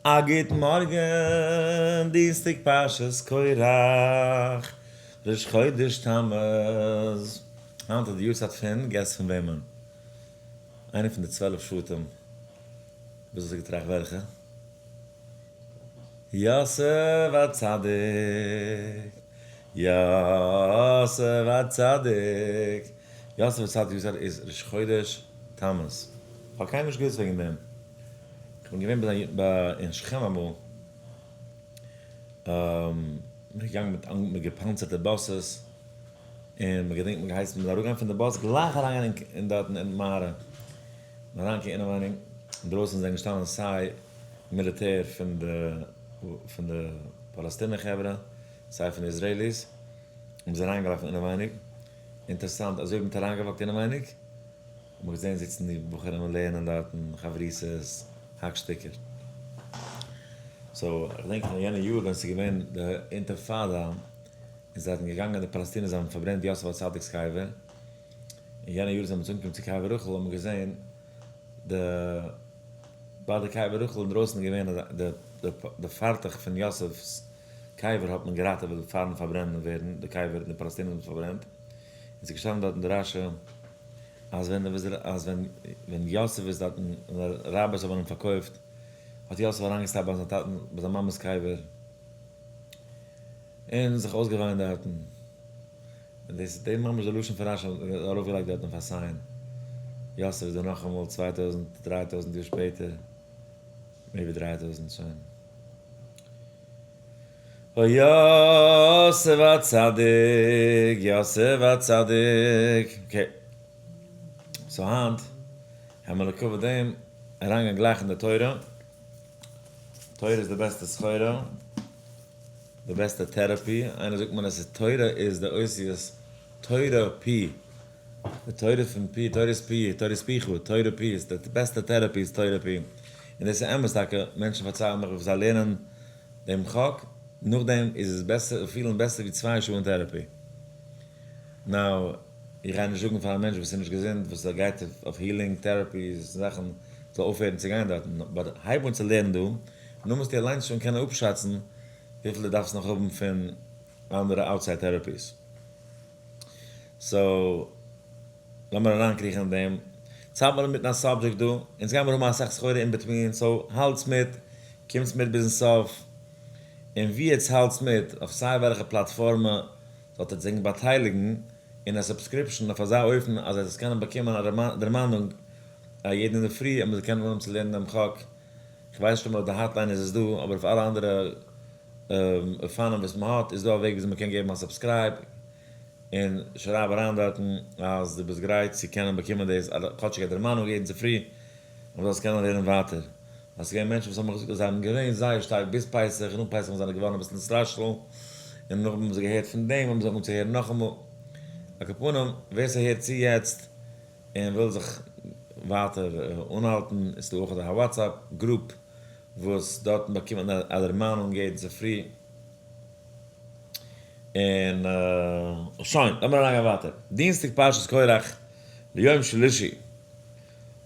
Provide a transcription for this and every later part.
א גוט מארגן, דינסטאג פרשת קורח, ראש חודש תמוז. היינט איז די יארצייט פון, guess פון וועמען? איינער פון די 12 שבטים. וואס האסטו געטראכט וועלכע? יוסף הצדיק, יוסף הצדיק, יוסף הצדיק יארצייט איז ראש חודש תמוז. כ'האב קיינמאל נישט געוואוסט וועגן דעם. כ'בין געווען ביי ביי אין שכם אמאל, מ'איז געגאנגען מיט מיט געפאנצערטע buses, און מ'געדענקט מ'האט געהייסן מ'זאל אראפגיין פון די באס גלייך אריינגיין אין דארטן אין מערה, מ'איז אריינגעקומען אינעווייניג, אינדרויסן זענען געשטאנען סיי מיליטער פון די פון די פאלעסטינער חברה, סיי פון די Israelis, און מ'איז אריינגעלאפן אינעווייניג, אינטערעסאנט אזוי ווי מ'האט אריינגע walk ט אינעווייניג, האט מען געזען זיצן די בחורים און לערנען דארטן חברותות, האק שטיקער. so איך דענק אין יענע יאר ווען ס'איז געווען די אינטיפאדא, און זיי זענען געגאנגען די פאלעסטינער זיי האבן פארברענט יוסף הצדיק'ס קבר, אין יענע יאר זענען מיר צוגעקומען צו קבר רחל האט מען געזען די ביי די קבר רחל אינדרויסן איז געווען די די פארטעך פון יוסף'ס קבר האט מען געראטעוועט פארן פארברענען ווערן די קבר די פאלעסטינער האבן עס פארברענט. און ס'איז געשטאנען דארט אין די רשי אז ווען אז ווען ווען יוסף איז דארטן און די אראבערס האבן אים פארקויפט האט יוסף אריינגע stop ט ביי זיין טאטן ביי זיין מאמע'ס קבר און זיך אויסגעוויינט דארטן, און דאס איז די ממש די לשון פון רשי ארויפגעלייגט דארטן אויף א sign, יוסף איז דא נאכאמאל 2000 3000 יאר שפעטער, מער ווי 3000 שוין. אוי יוסף הצדיק, יוסף הצדיק. Okay. So היינט האבן מיר לכבוד דעם אריינגיין גלייך אין די תורה. תורה איז די בעסטע סחורה, די בעסטע therapy. איינער זאגט מיר אז ס'איז תורה איז די אותיות תורה פי. די תורה פון פי, תורה איז פי, תורה איז פיך, תורה פי איז די בעסטע therapy איז תורה פי. און דאס איז אמת טאקע, מענטשן פארציילן מיך וואס זיי לערנען דעם חק, נאכדעם איז עס בעסער, פילן בעסער ווי 2 שעה אין therapy. Now, איך גיי נישט זאגן פאר א מענטש וואס איז נישט געזונט, וואס ער גייט אויף healing therapies, זאכן, זאל אויפהערן צו גיין דארטן. But הייב אן צו לערנען דא, נאר מוזטו אליינס שוין קענען אפשאצן וויפיל דו דארפסט נאך האבן פון אנדערע outside therapies. So, לאמיר אריינקריכן אין דעם. צייט מיר מיט א subject דא. אונז גיימיר האבן אסאך סחורה in between, so האלטס מיט, קומטס מיט ביזן סוף. און ווי עטס האלטס מיט, אויף סיי וועלכע פלאטפארמע, זאלט עטס זיך באטייליגן אין א subscription אויף אזא אופן אז עטס קענען באקומען א דערמאנונג יעדן אינדערפרי אז מ'זאל קענען אנהויבן צו לערנען דעם חק. כ'ווייס נישט אויב אויף די hotline איז עס דא, אבער אויף אלע אנדערע אופנים וואס מ'האט איז דא א וועג וויאזוי מ'קען געבן א subscribe, און שרייב אריין דארטן אז דו ביסט גרייט צו קענען באקומען דאס, כאטשיג א דערמאנונג יעדן צופרי, אז מ'זאל עס קענען לערנען ווייטער. ווייל ס'איז געווען מענטשן וואס האבן מיר געזאגט אז זיי האבן געווען זייער שטארק ביז פסח, און נאך פסח זענען זיי געווארן אביסל נתרשל, און נאכדעם האבן זיי געהערט פון דעם, האבן זיי אנגעהויבן צו הערן נאכאמאל. על כל פנים, ווער ס'הערט צו יעצט און וויל זיך ווייטער אנהאלטן, איז דא אויך א WhatsApp group וואס דארטן באקומט מען א דערמאנונג יעדן צופרי. און שוין, לאמיר אריינגיין ווייטער. דינסטאג פרשת קורח, ליום שלישי.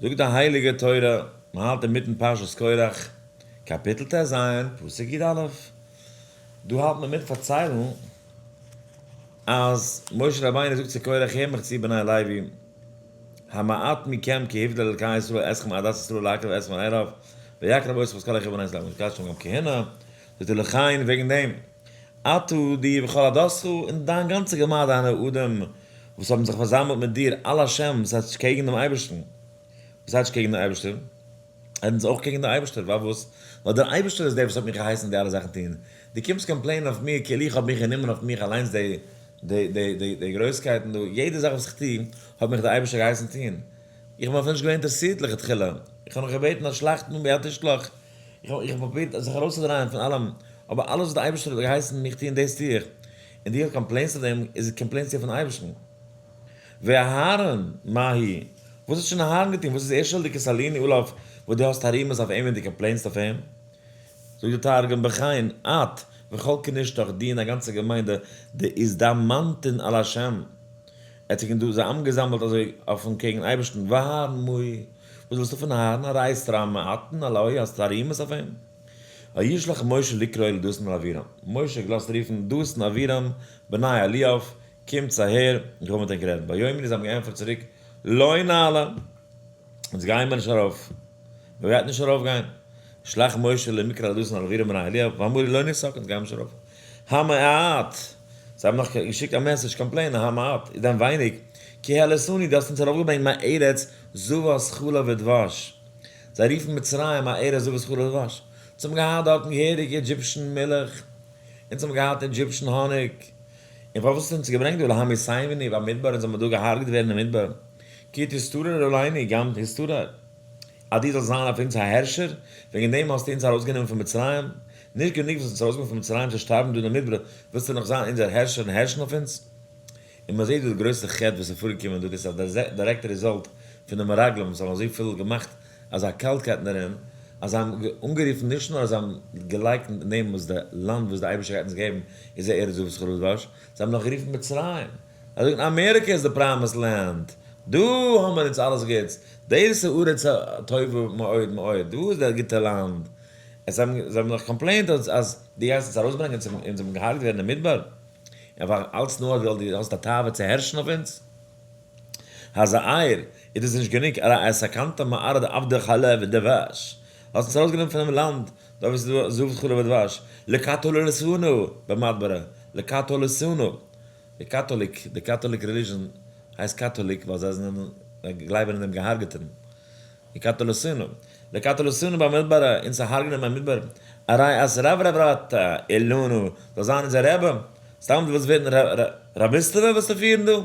זאגט די הייליגע תורה, מען האלט אינמיטן פרשת קורח, קאפיטל ט"ז, פסוק י"א. דא האלט מען מיט פארציילן אז משה רבינו זאגט צו קורח, הער מיך צו בני לוי, המעט מכם כי הבדיל אלקי ישראל אתכם מעדת ישראל להקריב אתכם אליו, ויקרב אותך את כל אחיו בני ישראל, מקדש גם כהונה, זאגט ער לכן וועגן דעם, אתה דו וכל עדתך, און דיין גאנצע געמיינדע דיינע אדעם וואס האבן זיך פארזאמלט מיט דיר על השם, וואס הייסט קעגן דעם אייבערשטן? וואס הייסט קעגן דעם אייבערשטער? ער איז אויך קעגן דער אייבערשטער, פארוואס? ווייל דער אייבערשטער איז דער וואס האט מיך געהייסן די אלע זאכן טון, דו קומסט complain ען אויף מיר כאילו איך האב מיך גענומען אויף מיך אליינס די די די די די גרויסקייטן דא, יעדע זאך וואס איך טו האט מיך דער אייבערשטער געהייסן טון, איך בין אפילו נישט געווען אינטערעסירט לכתחילה, איך האב נאך געבעטן אז שלאכט נאר ביד תשלח, איך האב פרובירט זיך ארויסצודרייען פון אלעם, אבער אלעס וואס דער אייבערשטער האט געהייסן מיך טון דאס טו איך, און דו complain סט אויף דעם, איז complain סטו אויפן אייבערשטן. ואהרן מה הוא? וואס האט שוין אהרן געטון? וואס איז ער שולדיג כי תלינו עליו וואס דו האסט תרעומות אויף אים און דו complain סט אויף אים? זאגט דער תרגום בכן את וכל כנישתך דו און דיין גאנצע געמיינדע דאזדמנתון על השם עטס דא זיי איינגעזאמלט אזוי אויפן קעגן אייבערשטן ואהרן מה הוא? וואס ווילסטו פון אהרן? ארי אתרמאתון עלוי האסט תרעומות אויף אים? וישלח משה לקרוא לדתן ולאבירם, משה האט געלאזט רופן דתן אבירם בני אליאב, קומטס אהער, איך וויל מיט ענק רעדן. ויאמרו זיי האבן געענטפערט צוריק, לא נעלה, אונז גייען מיר נישט ארויף, מען גייט נישט ארויף גיין. שלח משה למקרא לדתן ולאבירם בני אליאב, ואמרו לא נסק, אונז גייען מיר נישט ארויף. המעט, זיי האבן נאך געשיקט א message complain ען, המעט, איז דען ווייניג? כי העליתנו, דו האסט אונז ארויפגעברענגט מארץ זבת חלב ודבש. זיי רופן מצרים א ארץ זבת חלב ודבש. אונז האבן געהאט דארטן געהעריג Egyptian מילך, אונז האבן געהאט Egyptian האניג, און פארוואס האסטו אונז געברענגט דא להמיתנו במדבר אונז זאל מען דא געהארגעט ווערן אין מדבר? כי תשטרר עלינו גם תשטרר, אז דו זאלסט זיין אויף אונז א הערשער, וועגן דעם האסטו אונז ארויסגענומען פון מצרים? נישט גענוג וואס אונז ארויסגענומען פון מצרים צו שטארבן דא אין די מדבר, ווילסטו נאך זיין אונזער הערשער און הערשן אויף אונז? און מען זעט דא די גרויסע חטא וואס איז פארגעקומען דא, דאס איז א דירעקטע result פון די מרגלים וואס האבן אזויפיל געמאכט אזא קאלטקייט דערין, אז זיי האבן אנגערופן נישט נאר אז זיי האבן געלייקנט אין דעם וואס די לאנד וואס די אייבערשטער גייט אונז געבן איז א ארץ זבת חלב ודבש, זיי האבן נאך גערופן מצרים, זיי זאגן אמעריקע איז די promised land, דא האבן מיר אונז אלעס גוטס, דאס איז ארץ הטובה מאוד מאוד, דא איז דער גוטע לאנד, זיי האבן נאך complained אז דו גייסט אונז ארויסברענגען צום אונז האבן געהארגעט ווערן אין מדבר, און אלץ נאר ווייל דו האסט א תאווה צו הערשן אויף אונז. הזעיר, איז דאס נישט גענוג הרי הסכנת מארעא דעבדי חלב ודבש, האסט אונז ארויסגענומען פונעם לאנד דארט וואו ס'איז דא זבת חלב ודבש, לקטלותנו במדברא, לקטלותנו, די קאטאליק, די Catholic religion הייסט קאטאליק ווייל זיי זענען, זיי גלייבען אין דעם געהארגעטען, לקטלותנו, לקטלותנו במדברא, אונז צו הרג'נען במדבר, הרי את רב רב אתה לנו, זאל זיין אונזער רבי, סתם דו ווילסט ווערן רביסטעווע ווילסטו פירן דא?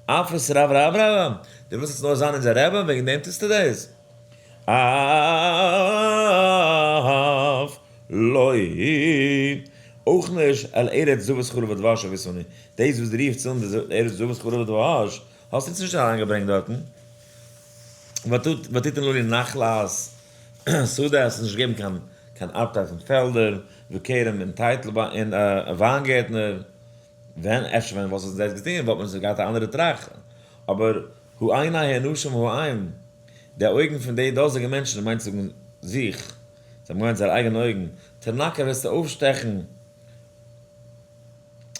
אפס רב רב רב, דו ווילסט יעצט נאר זיין אונזער רבי וועגן דעם טוסטו דאס? אף לא, אויך נישט אל ארץ זבת חלב ודבש הבאתנו, דאס וואס דו רופסט אן די ארץ זבת חלב ודבש, האסט אונז נישט אריינגעברענגט דארטן, ותתן לנו נחלת שדה, האסט אונז נישט געגעבן קיין קיין ארבטייל פון פעלדער, וכרם און טייטל און וויינגערטנער. ווען אפשר ווען וואלסט עס דעס געטון וואלט מען עס געהאט א אנדערע טראכט, אבער הוא עיני האנשים ההם, די אויגן פון די דאזיגע מענטשן מיינט צו זאגן זיך, זיי האבן געמיינט זייערע אייגענע אויגן, תנקר וועסטו אויפשטעכן,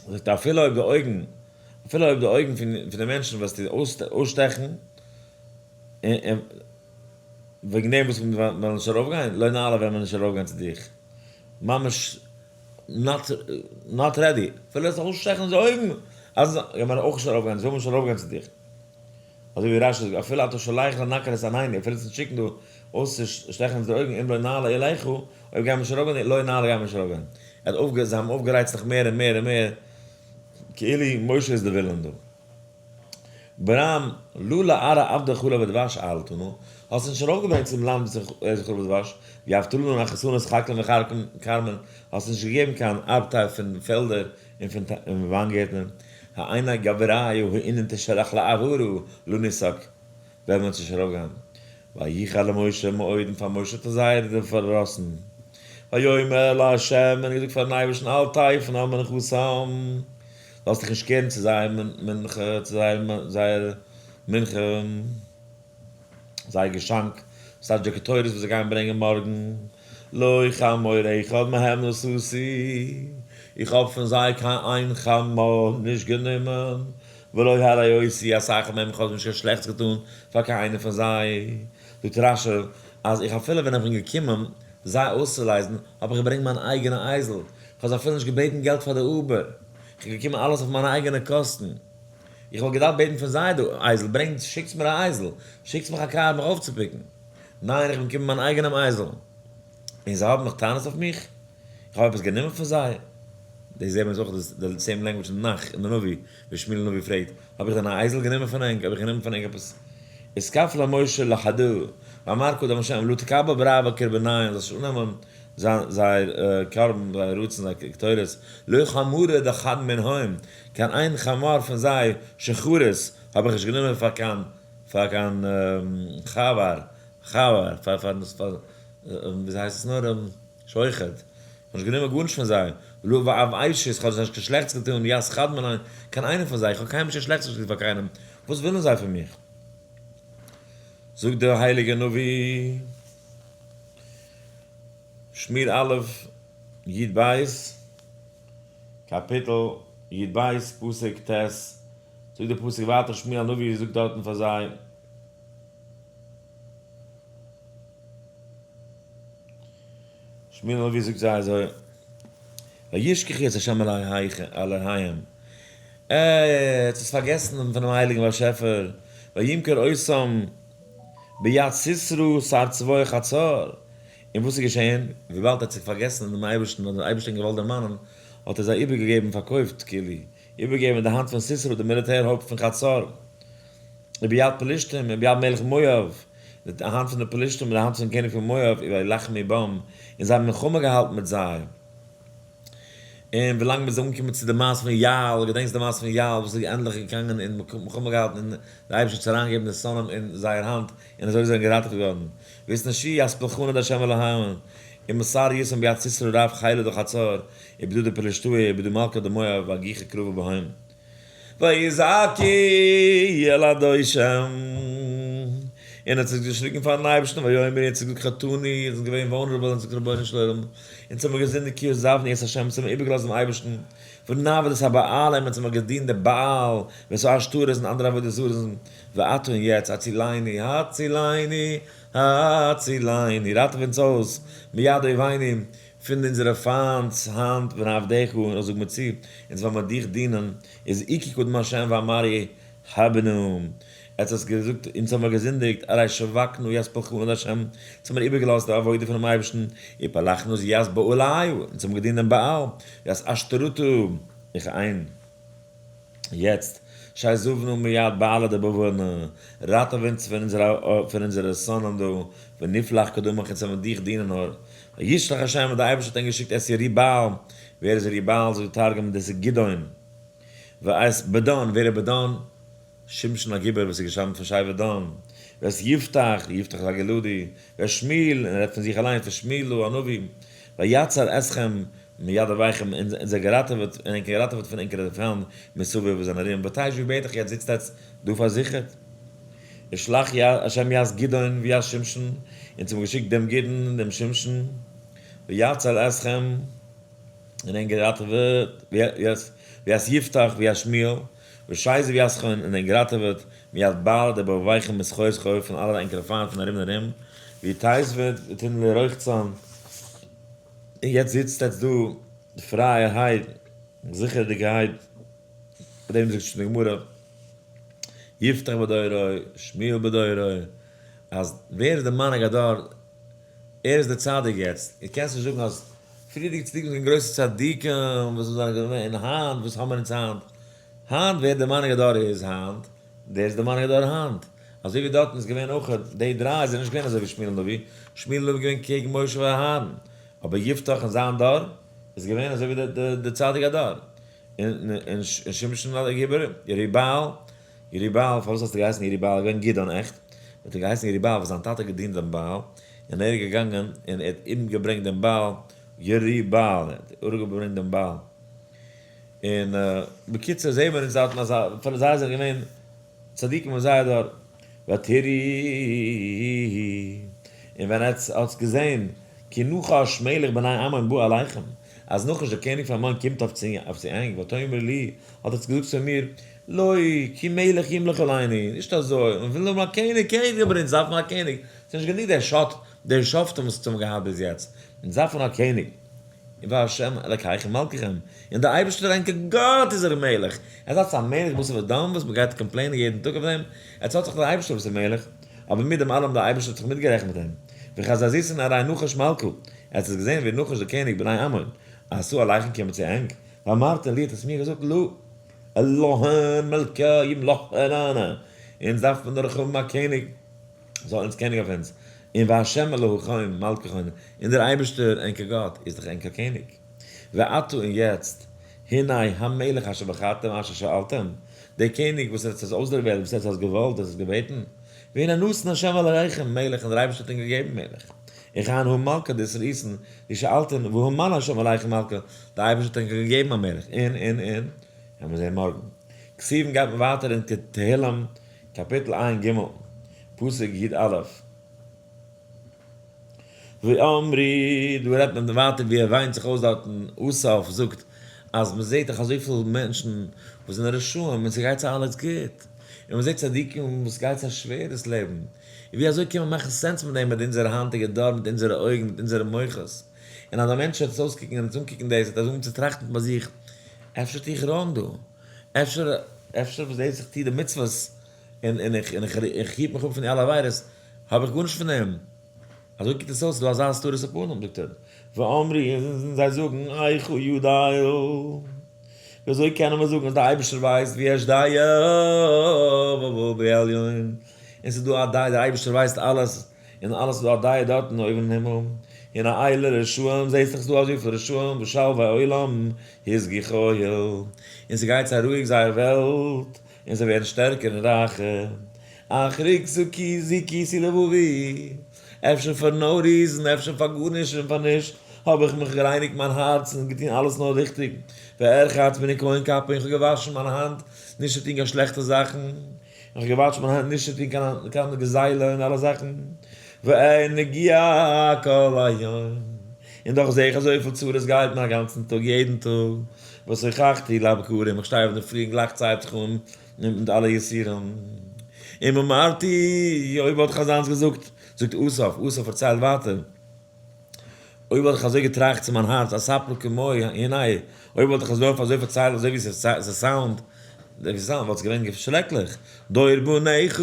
זאגט ער אפילו אויב די אויגן, אפילו אויב די אויגן פון די מענטשן וועסטו אויסשטעכן, און וועגן דעם וואס מיר וועלן נישט ארויפגיין, לא נעלה וועלן מיר נישט ארויפגיין צו דיך, ממש not not ready, אפילו עס אויסשטעכן אונזער אויגן, אז גייט מען אויך נישט ארויפגיין, זאל מען נישט ארויפגיין צו דיך. אזוי ווי רשי זאגט, אפילו אתה שולח לנקר את עינינו, אפילו צו שיקן דא אויסצושטעכן אונזערע אויגן, אם לא נעלה אליך, אויב גייען מיר נישט ארויפגיין, לא נעלה גייען מיר נישט ארויפגיין. ער האט אויפגע זיי האבן אויפגערייצט נאך מער און מער און מער, כאילו משה איז די villain דא. ברם, לא לארעא עבדי חלב ודבש העלתנו, האסט אונז נישט ארויפגעברענגט צום לאנד וואס איז חלב ודבש, והבטת לנו נחלת חקלין וכרמין, האסט נישט געגעבן קיין ארבטייל פון פעלדער און פון וויינגערטנער, העיני גבריא האינון תשלח לאעברא לא נסק, וועלן מיר אונז נישט ארויפגיין. ויחר למשה מאוד, און פאר משה האט ער זייער פארדראסן. ויאמר לה', און ער האט געזאגט פארן אייבערשטן, אל תפן אל מנחתם, זאלסט דיך נישט קערן צו זייער מנחה, צו זייער מנחה, זייער געשאנק, ס'טייטש די קטורת וואס זיי גייען ברענגען מארגן, לא חמור אחד מהם נשאתי, איך האב פון זיי קיין איין חמור נישט גענומען, ולא הרעותי אסאך מהם, איך האב נישט קיין שלעכטס געטאן פאר קיין איינער פון זיי. זאגט רשי, אז איך אפילו ווען איך בין געקומען זיי אויסצולייזן, האב איך געברענגט מיין אייגענע אייזל, איך האב זיי אפילו נישט געבעטן געלט פאר די Uber, איך בין געקומען אלעס אויף מיינע אייגענע קאסטן, איך וואלט געדארפט בעטן פון זיי די אייזל, ברענגטס, שיקטס מיר א אייזל, שיקטס מיך א קאר מיך אויפצו pick ן, ניין איך בין געקומען מיין אייגענעם אייזל, און זיי האבן נאך טענות אויף מיך? איך האב עפעס גענומען פון זיי? דאס זעהט מען אויך די same language אין נ"ך אין די נביא, ווי שמואל הנביא פרעגט, האב איך דען א אייזל גענומען פון ענק? האב איך גענומען פון ענק עפעס? אתכפיא למשה לחדא, ואמר כה דבר השם, לא תקבל ברעוא קרבניהון, זאלסט נישט אננעמען זייער קרבן, זייער רצון, זייער קטורת, לא חמרא דחד מנהון, קיין איין חמור פון זיי, שחרות, האב איך נישט גענומען פאר קיין, פאר קיין חבר, חבר, פאר, פאר, וויאזוי הייסט עס נאר, שוחד, איך האב נישט גענומען גארנישט פון זיי, ולא ואף אישית, איך האב זיי נישט קיין שלעכטס געטון, ית חד מנין, קיין איינער פון זיי, איך האב קיינמאל נישט קיין שלעכטס נישט געטון פאר קיינעם, וואס ווילן זיי פון מיך? זאגט דער הייליגער נביא, שמואל א'. י ב, קאפיטל י ב, פסוק ט', זאגט דער פסוק ווייטער שמואל הנביא זאגט דארטן פאר זיי, שמואל הנביא זאגט זיי אזוי, וישכחו את ה' אלהיהם, אה, עטס האטס פארגעסן פונעם הייליגן באשעפער, וימכר אותם ביד סיסרא שר צבא חצור, און וואס איז געשען? וויבאלד ער האט זיך פארגעסן אין דעם אייבערשטן האט דער אייבערשטער אים געוואלט דערמאנען, האט ער זיי איבערגעגעבן, פארקויפט כאילו, איבערגעגעבן אין די האנט פון סיסרא דעם מיליטער הויפט פון חצור, וביד פלשתים, וביד מלך מואב, די האנט פון די פלשתים און די האנט פון קעניג פון מואב, וילחמו בם, און זיי האבן מלחמה געהאלטן מיט זיי. און ווילאנג מ'איז אנגעקומען צו די מעשה פון יעל, געדענקסט די מעשה פון יעל וואס איז ענדליך געגאנגען און מלחמה געהאלטן און די אייבערשטער האט אריינגעגעבן די שונאים אין זייער האנט און אזוי זענען געראטעוועט געווארן. ויתנשי יספלחנא דה' אלהיהם ומסר יסם ביד סיסרא רב חילא דחצור ובדא דפלשתאי ובדא מלכא דמואב והגיחה קרבה בהם. ויזעקו אל אדושם, און האט זיך געשריגן פארן אייבערשטן, ויאמרו, און האט געזאגט חטאנו, אונז זענען געווען vulnerable, אונז זאגט רבונו של עולם, אונז האבן געזינדיגט כי עזבנו את ה', אונז האבן איבערגעלאזט דעם אייבערשטן, ונעבד את הבעלים, אונז האבן געדינט די בעל, ואת העשתרות און אנדערע עבודה זרות, ועתה און יעצט, הצילני, הצילני, הצילני, ראטעווע אונז אויס, מיד אויבינו, פון אונזערע פיינט'ס האנט ונעבדך, און זאג מיר צו, אונז וועלן מיר דיך דינען, איז איקי קדם השם ואמרי הבנו. עטס האטס געזאגט, אונז האבן מיר געזינדיגט, הרי שבקנו יספלחנו לה', אונז האבן מיר איבערגעלאזט די עבודה פונעם אייבערשטן, ופלחנו זיית בעליו, אונז האבן געדינט דעם בעל, וית עשתרתו, איך איין. יעצט, שיזובנו מיד בעלה דבבנה, ראטעוו אונז פון אונזערע שונאים דא, ונפלח קדמך אונז וועלן דיך דינען נאר. וישלח השם און דער אייבערשטער האט אים געשיקט את ירובעל, ווער איז ירובעל? זאגט די תרגום דאס איז גדעון. ואת בדן, ווער איז בדן? שמשון הגיבור וואס איז געשטאמט פון שבט דן. ואת יפתח, יפתח איז א גלעדי. ואת שמואל, און ער רעדט פון זיך אליין, פון שמואל הנביא. ויצל אתכם מיד אויביכם, און זיי געראטעוועט, און ענק געראטעוועט פון ענקערע פיינט מסביב וואס זענען ארום, ותשבו בטח, יעצט זיצט עטץ דא פארזיכערט. ושלח ה' את גדעון וית שמשון, און צום געשיקט דעם גדעון און דעם שמשון, ויצל אתכם, און ענק געראטעוועט, וית יפתח וית שמואל, ושייז וית חון, און ענק געראטעוועט, מיד בעל דבבייכם מסחור סחור פון אלע ענקערע פיינט פון ארום און ארום, ויתייסבד ותן לרוחצם. און יעצט זיצט עטץ דא פרייערהייט, זיכערדיגערהייט, ביי דעם זאגט שוין די גמרא, יפתח בדורו, שמואל בדורו, אז ווער איז די מנהיג הדור, ער איז די צדיק יעצט, און קענסט נישט זאגן אז פריערדיגע צדיקים זענען גרויסע צדיקים וואס זענען געווען, און היינט וואס האבן מיר אונז היינט, היינט ווער די מנהיג הדור איז היינט, דער איז די מנהיג הדור היינט, אזוי ווי דארטן איז געווען אויך, די דריי זענען נישט געווען אזוי ווי שמואל הנביא, שמואל הנביא איז געווען קעגן משה ואהרן, אבער יפתח אין זיין דור איז געווען אזוי ווי די צדיק הדור, און שמשון הגיבור, ירובעל, ירובעל, פארוואס האסטו געהייסן ירובעל, געווען גדעון עכט, האט ער געהייסן ירובעל ווייל זיין טאטע האט געדינט דעם בעל, און ער איז געגאנגען און ער האט אומגעברענגט דעם בעל, ירובעל, ער האט אומגעברענגט דעם בעל. און בקיצור זעהן מיר אונז דארטן אז פאר זיי זענען געווען צדיקים אין זייער דור, ותראו, און ווען עטס האטס געזעהן כי נחש מלך בני עמון בא אליכם, אז נחש דער קעניג פון עמון קומט אויף צו ענק, ותאמרו לי, האט עטס געזאגט צו מיר, לא, כי מלך ימלוך עלינו, נישט אזוי, מען וויל האבן א קעניג, קעניג איבער אונז דארף מען א קעניג, ס'איז נישט גענוג דער שאט, דער שופטים וואס אונז האבן געהאט ביז יעצט, אונז דארפן א קעניג. וה' אלקיכם מלככם, און דער אייבערשטער ענקער גאט איז ער מלך, עטס האטס א מלך בשר ודם וואס מען גייט complain ען יעדן טאג אויף דעם, עטס האטס דאך דער אייבערשטער וואס איז מלך, אבער מיט דעם אלעם דער אייבערשטער האט זיך מיטגערעכנט מיט אים, וחזזיתן ארי נחש מלכא, עטס האטס געזען ווי נחש דער קעניג בני עמון, עשה עליכם קומען צו ענק, ואמרתם לי האט עטס מיר געזאגט לא, אלהים מלכא ימלוך עלינו, אונז דארף מען דאך האבן א קעניג. זאל אונז קעניג אויף אונז, און וה' אלהיכם מלככם, און דער אייבערשטער ענקער גאט איז דאך ענקער קעניג. ועתה און יעצט, הנה המלך אשר בחרתם אשר שאלתם, דער קעניג וואס עטס האט אויסדערוועלט, וואס עטס האט געוואלט, עטס האט געבעטן, והנה נתן ה' אלהיכם מלך, און דער אייבערשטער האט ענק געגעבן מלך. וכאן הוא מלכא דאתרעיתון, די שאלתם, והמן ה' אלהיכם מלכא, דער אייבערשטער האט ענק געגעבן א מלך, און, און, און, וועלן מיר זען מארגן. כתובים גייט מען ווייטער אין תהלים קאפיטל ע"ג, פסוק י"א. ואמרי, דא רעדט מען ווייטער ווי ער וויינט זיך אויס דארטן, אסף זאגט אז מען זעט דאך אזויפיל מענטשן וואס זענען רשעים און ס'גייט זיי אלעס גוט, און מען זעט צדיקים וואס גייט זיי שווער דאס לעבן, און ווי אזוי קען מען מאכן sense מיט דעם מיט אונזערע היינטיגע דור מיט אונזערע אויגן מיט אונזערע מוחות, און אז א מענטש וועט עס אויסקוקן און עס אנקוקן דאס וועט ער אנהויבן צו טראכטן ביי זיך, אפשר טו איך wrong דא, אפשר אפשר וואס דאס איך טו די מצוות און און איך און איך היט מיך אפ פון די אלע עבירות האב איך גארנישט פון דעם. אזוי קוקט עס אויס, ס'איז דא אזא הסתרת הפנים, זאגט ער, ואמרי, און זיי זאגן, איכה ידע, ווי אזוי קענען מיר זאגן אז דער אייבערשטער ווייסט ויש דעה בעליון, און ס'איז דא א דעה, דער אייבערשטער ווייסט אלעס, און אלעס איז דא א דעה דארטן אויבן אין הימל, און א אלה רשעים, זעהסט דאך ס'איז דא אזויפיל רשעים, ושלוי עולם השגו חיל, און ס'גייט זיי רואיג זייער וועלט, און זיי ווערן שטערקער און רייכער. אך רגזו זיכיתי לבבי, אפשר פאר no reason, אפשר פאר גארנישט און פאר נישט, האב איך מיך גערייניגט מיין הארץ און געטון אלעס נאר ריכטיג, וארחץ בניקיון כפי, און כ'האב געוואשן מיין האנט נישט צו טון קיין שלעכטע זאכן, און כ'האב געוואטשט מיין האנט נישט צו טון קיין קיין גזילה און אלע זאכן, ואין נגיעה כל היום, און דאך זע איך אזויפיל צרות גייט מיר א גאנצן טאג יעדן טאג, ושוחחתי לבקרים, איך שטיי אויף אינדערפרי און גלייך צייט זיך אן מיט אלע יסורים. אם אמרתי, אויב וואלט איך אזאנס געזאגט, זאגט אסף, אסף פארציילט ווייטער, אויב וואלט איך אזוי געטראכט צו מיין הארץ, אספר כמו הנה, אויב וואלט איך אזוי אזוי פארציילט אזוי ווי ס' sound, ווי ס' sound וואלט עס געווען שרעקליך, דור בניך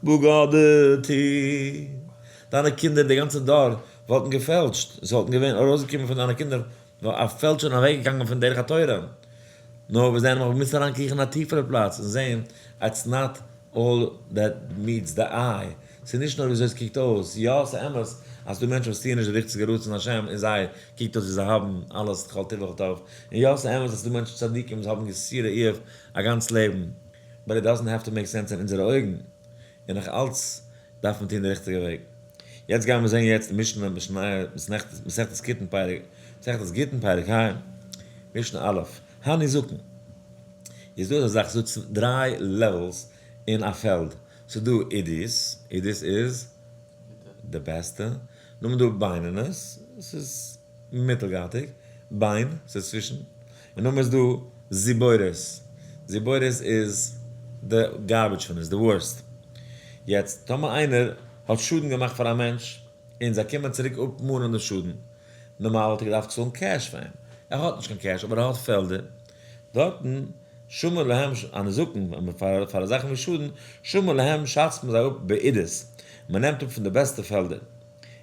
בגדתי, דיינע קינדער, די גאנצע דור, וואלטן געפעלשט, עס וואלטן געווען ארויסגעקומען פון דיינע קינדער נאר א פעלשער און אוועקגעגאנגען פון דרך התורה. נאר וואס דען, מ'מוז אריינקריכן אין א טיפערע פלאץ און זען it's not all that meets the eye, ס'איז נישט נאר וויאזוי עס קוקט אויס, יא ס'איז אמת אז ס'דא מענטשן וואס טוען נישט די ריכטיגע רצון השם און זיי קוקט אויס ווי זיי האבן אלעס כל טוב וכל טוב, און יא ס'איז אמת אז ס'דא מענטשן צדיקים וואס האבן יסורי איוב א גאנץ לעבן, but it doesn't have to make sense אין אונזערע אויגן, און נאך אלץ דארף מען טון די ריכטיגע וועג. יעצט גייען מיר זען יעצט די משנה מסכת גיטין פרק מסכת גיטין פרק ה, משנה א', הניזקין. איז דא אזא זאך, ס'איז דא דריי levels אין א פעלד, ס'איז דא עידית, עידית איז די בעסטע, נאכדעם איז דא בינונית, ס'איז מיטלגאטיג, בין, ס'איז צווישן, און נאכדעם איז דא זיבורית, זיבורית איז די garbage פון עס, די worst. יעצט טאמער איינער האט שאדן געמאכט פאר א מענטש, און זיי קומען צוריק אפמאנען די שאדן, נארמאל וואלט ער געדארפט צאלן cash פאר אים, ער האט נישט קיין cash אבער ער האט פעלדער, דארטן שמין להם הניזקין, פאר אזעלכע ווי שאדן, שמין להם שאצט מען זיי אפ בעידית, מען נעמט אפ פון די בעסטע פעלדער.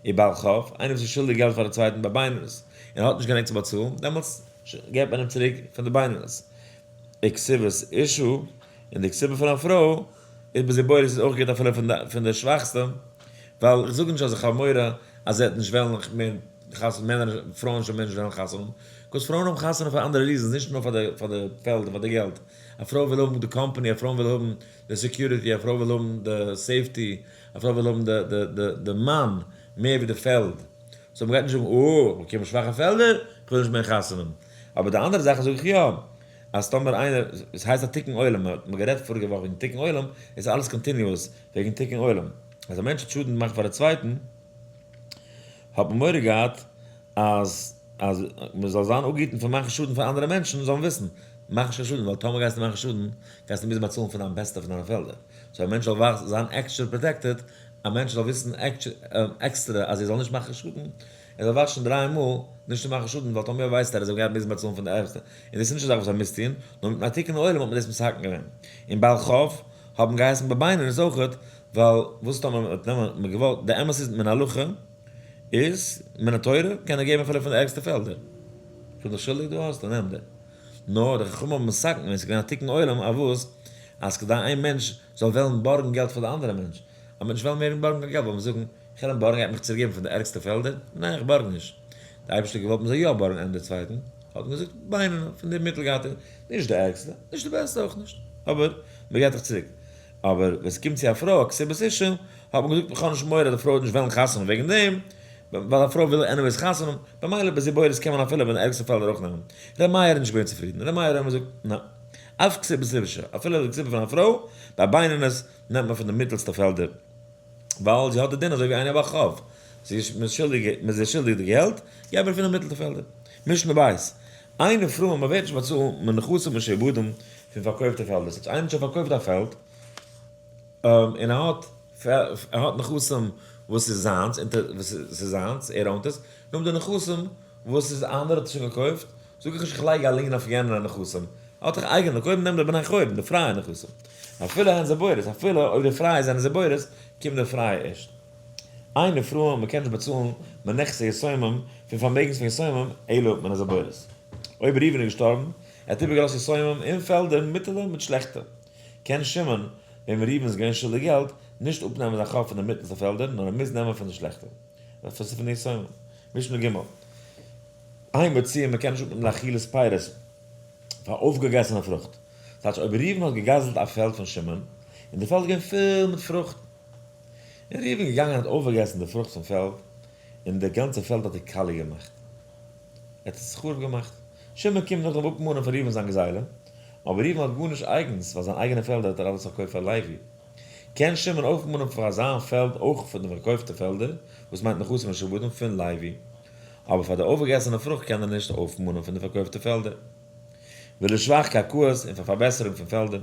ובעל חוב, איינער וואס איז שולדיג געלט פאר א צווייטן ביי בינונית, און האט נישט גענוג צו באצאלן, דעמאלטס געבט מען אים צוריק פון די בינונית. וכתובת אשה, און די כתובה פון א פרוי, איז בזיבורית איז אויך גוט אפילו פון די שוואכסטע, ווייל איך זאג נישט אז איך האב מורא אז זי וועט נישט וועלן מער חתונה, מענער, פרויען שוין מער נישט וועלן חתונה האבן, 'cause פרויען האבן חתונה פאר אנדערע reasons, נישט נאר פאר די פעלד און פאר די געלט, א פרוי וויל האבן די company, א פרוי וויל האבן די security, א פרוי וויל האבן די safety, א פרוי וויל האבן די מאן מער ווי די פעלד, so מ'גייט נישט זאגן אה, איך באקום שוואכע פעלדער, איך וויל נישט מער חתונה האבן. אבער די אנדערע זאכן זאג איך יא, אז טאמער איינער, עס הייסט א תיקון עולם, מ'האט גערעדט פאריגע וואך וועגן תיקון עולם, עס איז אלעס continuous וועגן תיקון עולם. אז א מענטש האט שאדן געמאכט פאר א צווייטן, האט מען מורא געהאט אז אז מען זאל זיין אפגעהיטן פון מאכן שאדן פאר אנדערע מענטשן, זאל מען וויסן, מאך נישט קיין שאדן, ווייל טאמער גייסטו מאכן שאדן, גייסטו מוזן באצאלן פון דיין בעסטע פון דיינע פעלדער. so א מענטש זאל זיין עקסטרע protected, א מענטש זאל וויסן עקסטרע אז ער זאל נישט מאכן שאדן, ער זאל וואטשן דריי מאל נישט צו מאכן שאדן, ווייל טאמער ווייסט ער אז ער גייט מוזן באצאלן פון די ערגסטע, און דאס איז נישט א זאך וואס ער מוז טון, נאר מיט א תיקון עולם האט מען דאס מתקן געווען. און בעל חוב האבן געהייסן בבינונית אויכעט, ווייל וואס טאמער מען האט נעמען מען געוואלט, די אמת איז מן הלכה איז מן התורה קען ער געבן אפילו פון די ערגסטע פעלדער, כ'בין דיך שולדיג דא האסטו נעם דיר. נאר די חכמים האבן מתקן געווען, ס'איז געווען א תיקון עולם אויף וואס? אז כדי איין מענטש זאל וועלן בארגן געלט פאר די אנדערע מענטש, אז מען וועט נישט וועלן מער בארגן קיין געלט, וועט מען זאגן, איך וועל אים בארגן, ער וועט מיך צוריק געבן פון די ערגסטע פעלדער, ניין איך בארג נישט. די אייבערשטער האט געוואלט מען זאל יא בארגן איינעם די צווייטן, האט מען געזאגט, בינוני, פון די מיטלגאטיגע, נישט די ערגסטע, נישט די בעסטע אויך נישט, אבער מען געבט דיך צוריק. אבער ווען ס'קומט צו א פרוי, א כתובת אשה, האט מען געזאגט, איך האב נישט מורא אז די פרוי וועט נישט וועלן חתונה וועגן דעם, ווייל א פרוי וויל anyways חתונה האבן, במילא בזיבורית קען מען אפילו ווען די ערגסטע פעלדער אויך נעמען. ר' מאיר איז נישט געווען צופרידן, ר' מאיר האט געזאגט, ניין. אף כתובת אשה, אפילו די כתובה פון א פרוי, ביי בינונית נעמט מען פון די מיטעלסטע פעלדער, ווייל זי האט די דין אזוי ווי איינער ביי חוב. מ'איז שולדיג, מ'איז דיר שולדיג די געלט, געב מיר פון די מיטלטע פעלדער. משנה בית, אין נפרעין, מ'ווערט נישט באצאלט מנכסים משועבדים פון פארקויפטע פעלדער. ס'הייסט איינער האט שוין פארקויפט א פעלד, און ער האט ער האט נכסים וואס איז זיינס, וואס איז זיינס, ער own ט עס, נאר די נכסים וואס איז אנדערע האט שוין געקויפט, זאג איך נישט איך לייג א lien אויף יענע נכסים, ער האט דאך אייגענע, קודם נעם די בני חורין, די פרייע נכסים. אפילו הן זיבורית, אפילו אויב די פרייע זענען זיבורית, קומט די פרייע ערשט. אין נפרעין, מען קען נישט באצאלן מנכסי יתומים פון פארמעגנס פון יתומים, אלא מן הזיבורית. אויב ראובן איז געשטארבן, ער האט איבערגעלאזט יתומים אין פעלדער מיטעלע מיט שלעכטע. קען שמעון, וועם ראובן איז געווען שולדיג געלט, נישט אפנעמען זיין חוב פון די מיטלסטע פעלדער, נאר ער מוז נעמען פון די שלעכטע. דאס איז פון די יתומים. משנה ג'. אין מוציאין, מען קען נישט אפנעמען לאכילת פירות פאר אויפגעגעסענע פרוכט. טייטש אויב ראובן האט געגזלט א פעלד פון שמעון, און די פעלד איז געווען פול מיט פרוכט, און ראובן איז געגאנגען און האט אויפגעגעסן די פרוכט פון פעלד, און די גאנצע פעלד האט ער קאליע געמאכט. ער האט עס חרוב געמאכט. שמעון קומט נאכדעם אפמאנען פון ראובן זיין גזילה, אבער ראובן האט גארנישט אייגנס, ווייל זיין אייגענע פעלדער האט ער אלעס פארקויפט פאר לוי. קען שמעון אויפמאנען פאר זיין פעלד אויך פון די פארקויפטע פעלדער, וואס מיינט נכסים משועבדים פון לוי. אבער פאר די אויפגעגעסענע פרוכט קען ער נישט אויפמאנען פון די פארקויפטע פעלדער. ולשבח קרקעות און פאר פארבעסערונג פון פעלדער,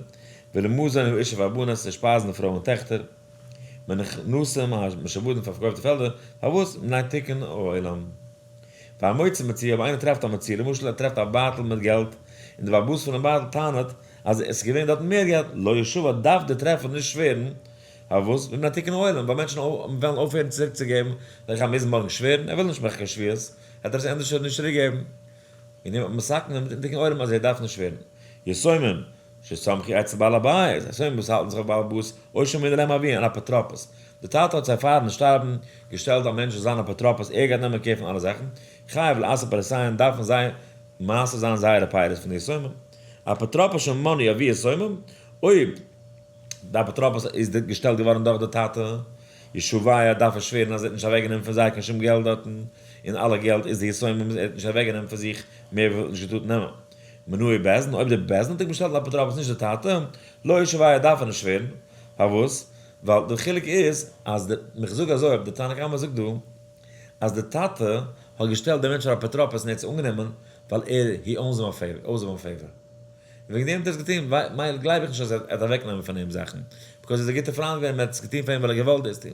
ולמזון האשה והבנות צו שפייזן די פרויען און טעכטער, מנכסים המשועבדים פאר פארקויפטע פעלדער, פארוואס? מפני תיקון העולם. והמוצא מציאה, אויב איינער טרעפט א מציאה, למשל ער טרעפט א בייטל מיט געלט, און די בעל הבית פונעם בייטל טענה'ט אז עס איז געווען דארט מער געלט, לא ישבע דארף דער טרעפער נישט שווערן, פארוואס? מפני תיקון העולם, ווייל מענטשן וועלן אויפהערן צוריקצוגעבן, וועל איך אים מוזן מארגן שווערן, ער וויל נישט מאכן קיין שבועות, וועט ער עס ענדערש נישט צוריקגעבן. און אים האט מען מתקן מיטן תיקון עולם אז ער דארף נישט שווערן. יתומים שסמכו אצל בעל הבית, יתומים וואס האלטן זיך אויף בעל הבית, או שמינה להם אביהם, אן אפוטרופוס. די טאטע האט זיי פארן שטארבן געשטעלט א מענטש זאל זיין אפוטרופוס, ער גייט נעמען care פון אלע זאכן, חייב לעשר פירותיהם, דארפן זיי מעשר זיין זייערע פירות פון די יתומים. אפוטרופוס שמנו אבי יתומים, אויב די אפוטרופוס איז געשטעלט געווארן דורך די טאטע, ישבע דארף ער שווערן אז ער האט נישט אוועקגענומען פון זיי קיין שום געלט דארטן, און אלע געלט איז די יתומים ער האט נישט אוועקגענומען פון זיך מער ווי ער וואלט נישט געטארט נעמען. מינוהו בית דין, אויב די בית דין האט אים געשטעלט אן אפוטרופוס נישט די טאטע, לא ישבע דארף ער נישט שווערן, פארוואס? ווייל די חילוק איז אז די, איך זאג אזוי, אויב די תנא קמא זאגט דא אז די טאטע האט געשטעלט די מענטש פאר אפוטרופוס און ער האט עס אנגענומען ווייל ער, he owes him a favor, owes him a favor. און וועגן דעם האט ער עס געטון, ווייל גלייב איך נישט אז ער האט אוועקנעמען פון אים זאכן, because ער איז א גוטער פריינט געווען, מען האט עס געטון פאר אים ווייל ער האט געוואלט דאס טון.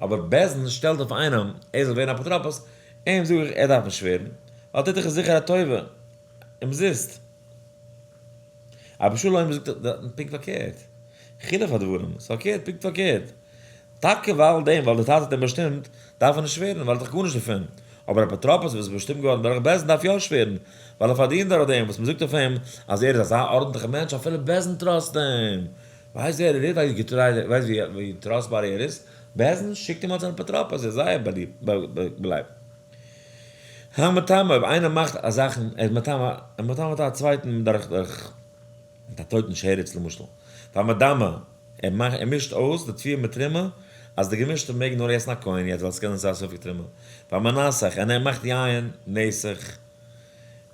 אבער בית דין שטעלט אויף איינעם ער זאל ווערן אפוטרופוס, אים זאג איך ער דארף נישט שווערן, ווייל ער טוט דאך זיכער א טובה אומזיסט. אבער שלום זאגט פונקט פארקערט, חילוף הדברים, ס'איז פארקערט, פונקט פארקערט. טאקע ווייל דעם, ווייל דער טאטע האט אים באשטימט, דארף ער נישט שווערן, ווייל ער האט דאך גארנישט דערפון. אבער אפוטרופוס וואס איז באשטימט געווארן דורך בית דין דארף יא שווערן, ווייל ער פארדינט דורך דעם וואס מ'זאגט אויף אים אז ער איז אזא ארנטליכער מענטש, אפילו בית דין trust אים. ווייסט ווער ער איז? ווייסט געטריי, ווייסט ווי trust באר ער איז? בית דין שיקט אים אלס אן אפוטרופוס, ער איז זייער באליבט. המטמא, אויב איינער מאכט א זאך, ער איז מטמא, ער מטמא א צווייטן דורך מיט א טויטן שרץ למשל. והמדמע, ער מאכט, ער מישט אויס די תבואה מיט תרומה, אז די געמישטע מעג נאר עסן א כהן יעצט ווייל עס קען זיין ס'איז א ספק תרומה. והמנסך, און ער מאכט יין נסך,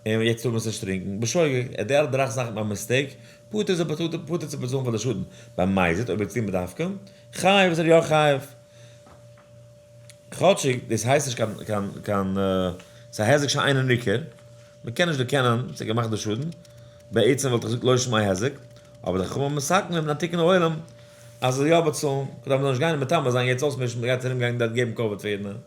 און יעצט טאר מען עס נישט טרינקען, בשוגג, ער די אלע דריי זאכן ביי mistake, פטור איז ער פטור, פטור צו באצאלן פאר די שאדן. במזיד, אויב ער האט געטון בדווקא, חייב איז ער יא חייב. כאטשיג דאס הייסט נישט קיין קיין קיין ס'איז א היזק שאינו ניכר, מ'קען נישט דערקענען צו ער האט געמאכט די שאדן, בעצם וואלט איך געזאגט לא שמיה היזק, אבער די חכמים מתקן געווען א תיקון העולם אז זאל יא באצאלן, כדי מ'זאל נישט גיין און מטמא זיין יעצט אויסמישן, מ'גייט ארום גיין דארט געבן כבוד פאר יעדן איינעם.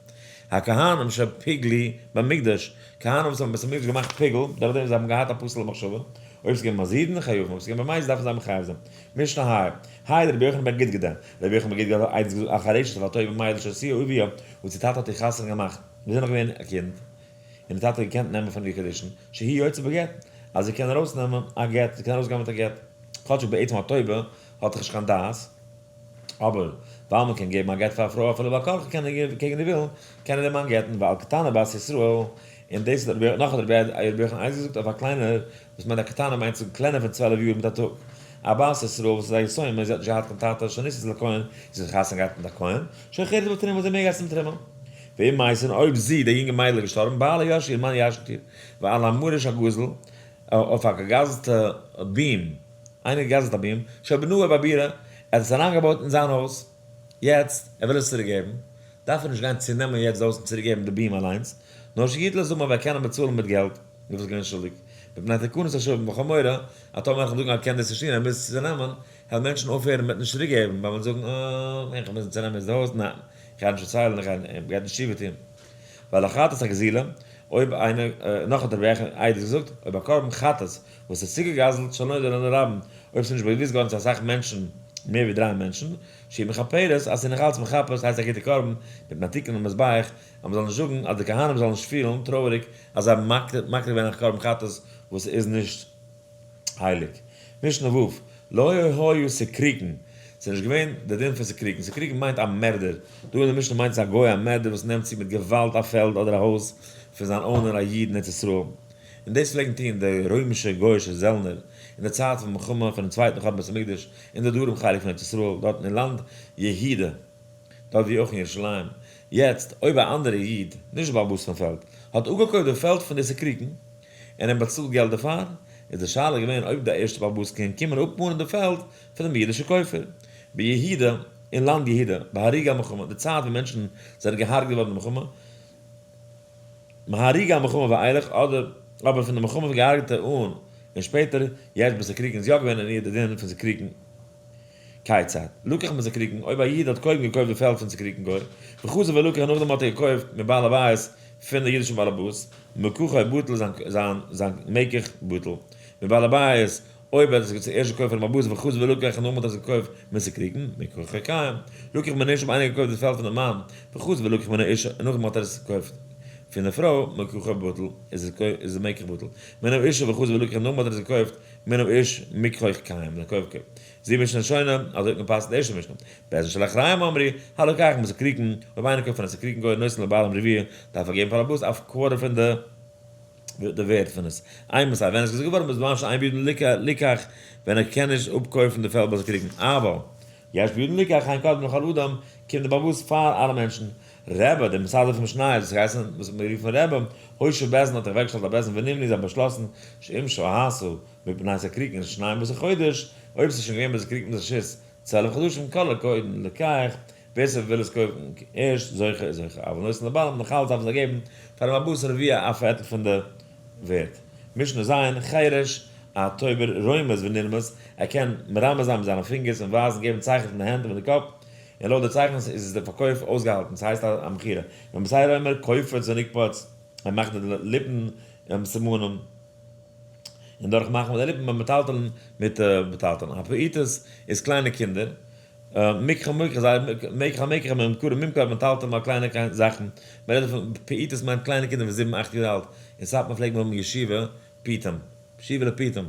הכהנים שפיגלו במקדש, כהנים וואס האבן בית המקדש געמאכט פיגול, דורך דעם זיי האבן געהאט א פסול'ע מחשבה, אויב ס'איז געווען מזידין חייבים, אויב ס'איז געווען במזיד דארפן זיי מחייב זיין. משנה ה, היי רבי יוחנן בן גדגדה, רבי יוחנן בן גדגדה האט עדות געזאגט על חרשת אויף א טויבע מיידל שהשיאה אביה, וואס איר טאטע האט איר חתונה געמאכט, ווען זי איז נאך געווען א קינד, און די טאטע האט געקענט נעמען פון איר קידושין, שהיא יוצאה בגט, אז זי קען ארויסנעמען א גט, זי קען ארויסגיין מיט א גט, כאטשיג בעצם א טויבע האט דאך נישט קיין דעת, אבער ווייל מען קען געבן א גט פאר א פרוי אפילו בעל כרחה קען ער קעגן איר ווילן, קען ער דעם מאן גט'ן, ועל קטנה בת ישראל, און דאס האט רבי נאך האט רבי יוחנן עדות געזאגט אויף א קליינער, וואס מיינט א קטנה מיינט צו קלענער פון 12 יאר מיט א טאג, א בת ישראל וואס איז א יתומה און זי האט נישט געהאט קיין טאטע שנישאת לכהן, זי האט חתונה געהאט מיט א כהן, שאוכלת בתרומה זי מעג עסן תרומה. ואם מתה און אויב זי, די יונגע מיידל איז געשטארבן, בעלה יורשה איר מאן ירשנט איר, ועל המריש הגזול, אויף א געגאזלטע beam, איינער געגאזלט א beam, שבנאה בבירה, ער האט עס אריינגעבויט אין זיין הויז, יעצט ער וויל עס צוריק געבן, דארף ער נישט גיין צו נעמען יעצט דאס און צוריק געבן די beam אליינס, נאר שיטלה זאל מען קענען באצאלן מיט געלט, וואס איז געווען שולדיג. מפני תקנת השבים וחמורה, אז טאמער איך זאגן אז קען דאס נישט טון, ער מוז צו נעמען, העל מענטשן אויפהערן מיט נישט צוריק געבן, ווייל מען זאגן, אה, איך מוז צו נעמען איז די הויז, ניין, איך גיי נישט פארציילן, איך גיי נישט תשובה טון. ווייל החטאת הגזילה, אויב איינער, נאך האט רבי יחנן עדות געזאגט, אויב א קרבן חטאת וואס איז צוגעגזלט שלא נודע לרבים, אויב ס'איז נישט באוויסט געווארן צו אסאך מענטשן, מער ווי דריי מענטשן, שהיא מכפרת, אז ס'איז נאך אלץ מכפר, ס'הייסט א גוטע קרבן, מפני תיקון המזבח, אז מ'זאל נישט זאגן אז די כהנים זאלן נישט פילן טרויעריג אז זיי האבן מקריב געווען א קרבן חטאת וואס איז נישט הייליג. משנה ו', לא היו סיקריקין, ס'איז נישט געווען די דין פון סיקריקין, סיקריקין מיינט א מערדער, דא אין די משנה מיינט עס א גוי א מערדער וואס נעמט צו מיט געוואלד א פעלד אדער א הויז פון זיין owner א איד אין ארץ ישראל, און דאס פלעגן טון די רוימישע גוי'אישע זעלנער אין די צייט פון מלחמה פונעם צווייטן חורבן בית המקדש אין די דרום חלק פון ארץ ישראל דארטן אין לאנד יהודה. דארט ווי אויך אין ירושלים. יעצט, אויב א אנדערע איד, נישט די בעל הבית פון פעלד, האט אפגעקויפט די פעלד פון די סיקריקן, און אים באצאלט געלט דערפאר, איז די שאלה געווען אויב די ערשטע בעל הבית קען קומען אפמאנען די פעלד פון דעם אידישע קויפער. ביהודה, אין לאנד יהודה, בהרוגי המלחמה, די צייט ווען מענטשן זענען געהארגעט געווארן אין מלחמה, מהרוגי המלחמה ואילך, אדער אבער פון די מלחמה פון געהארגעטע אן און שפעטער, יעצט ביי סיקריקן איז יא געווען אין איר די דין פון סיקריקן. כיצד? לקח מסיקריקין, אויב א איד האט קודם געקויפט די פעלד פון סיקריקין גוי, וחזר ולקח און נאכדעם האט ער געקויפט מבעל הבית פון די אידישן בעל הבית, מקחו בטל זיין זיין מקח בטל. מבעל הבית, אויב ער האט עס צוערשט געקויפט פונעם בעל הבית וחזר ולקח און נאכדעם האט ער עס געקויפט מסיקריקין, מקחו קיים. לקח מן האשה אויב איינער האט געקויפט די פעלד פון די מאן, וחזר ולקח מן האשה און נאכדעם האט ער עס געקויפט פון די פרוי, מקחו בטל, איז די מקח בטל. מן האשה וחזר ולקח און נאכדעם האט ער עס געקויפט מן האיש מקח קיים, זיין קויף קיים. זו משנה ראשונה, אזוי האט מען געפסק'נט די ערשטע משנה. בית דין של אחריהם אמרו, הלוקח מסיקריקין, אויב איינער קויפט פון א סיקריקין גוי נותן לבעלים רביע, דארף ער געבן פאר בעל הבית א quarter פון די די ווערט פון עס. אימתי, ווען עס איז געזאגט געווארן בזמן שאין בידן ליקח, ווען ער קען נישט אפקויפן די פעלד ביי סיקריקין. אבל יש בידן ליקח, הן קודם לכל אדם, קומט די בעל הבית פאר אלע מענטשן. רבי, דער מסדר פון משניות, וואס הייסן, וואס מיר רופן רבי, הושיב בית דין האט אוועקגעשטעלט א בית דין ונמנו זיי האבן באשלאסן, שאם שהתה מפני סיקריקין שנים עשר חודש, אויב ס'איז שוין געווען ביי סיקריקין ברשות 12 חדשים, כל הקודם לוקח, ווער ס'וויל עס קויפן ערשט, זוכה איז זוכה, אבל נותן לבעלים, נאך אלץ דארפן זיי געבן פארן בעל הבית רביע א פערטל פון די ווערט. משנה ז', חרש, א טויבער רומז ונרמז, ער קען מרמז זיין מיט זיינע פינגערס און ווייזן געבן צייכנס מיט די הענט און מיט די קאפ, און לויט די צייכנס איז עס די פארקויף אויסגעהאלטן, ס'הייסט א מכירה. רבי אומר קופץ ונקפץ, ער מאכט מיט די ליפן סימנים, און דורך מאכן מיט די ליפן ביים מטלטלן מיט מטלטלן. הפעוטות איז קליינע קינדער, מקח ומקח זיי מקח ומקח ממכר וממכר מטלטלן ביי קליינע זאכן, מען רעדט דא פון פעוטות מיינט קליינע קינדער פון זיבן אכט יאר אלט, אין סאטמאר פלעגט מען האבן ישיבה פיטום, ישיבה לפיטום,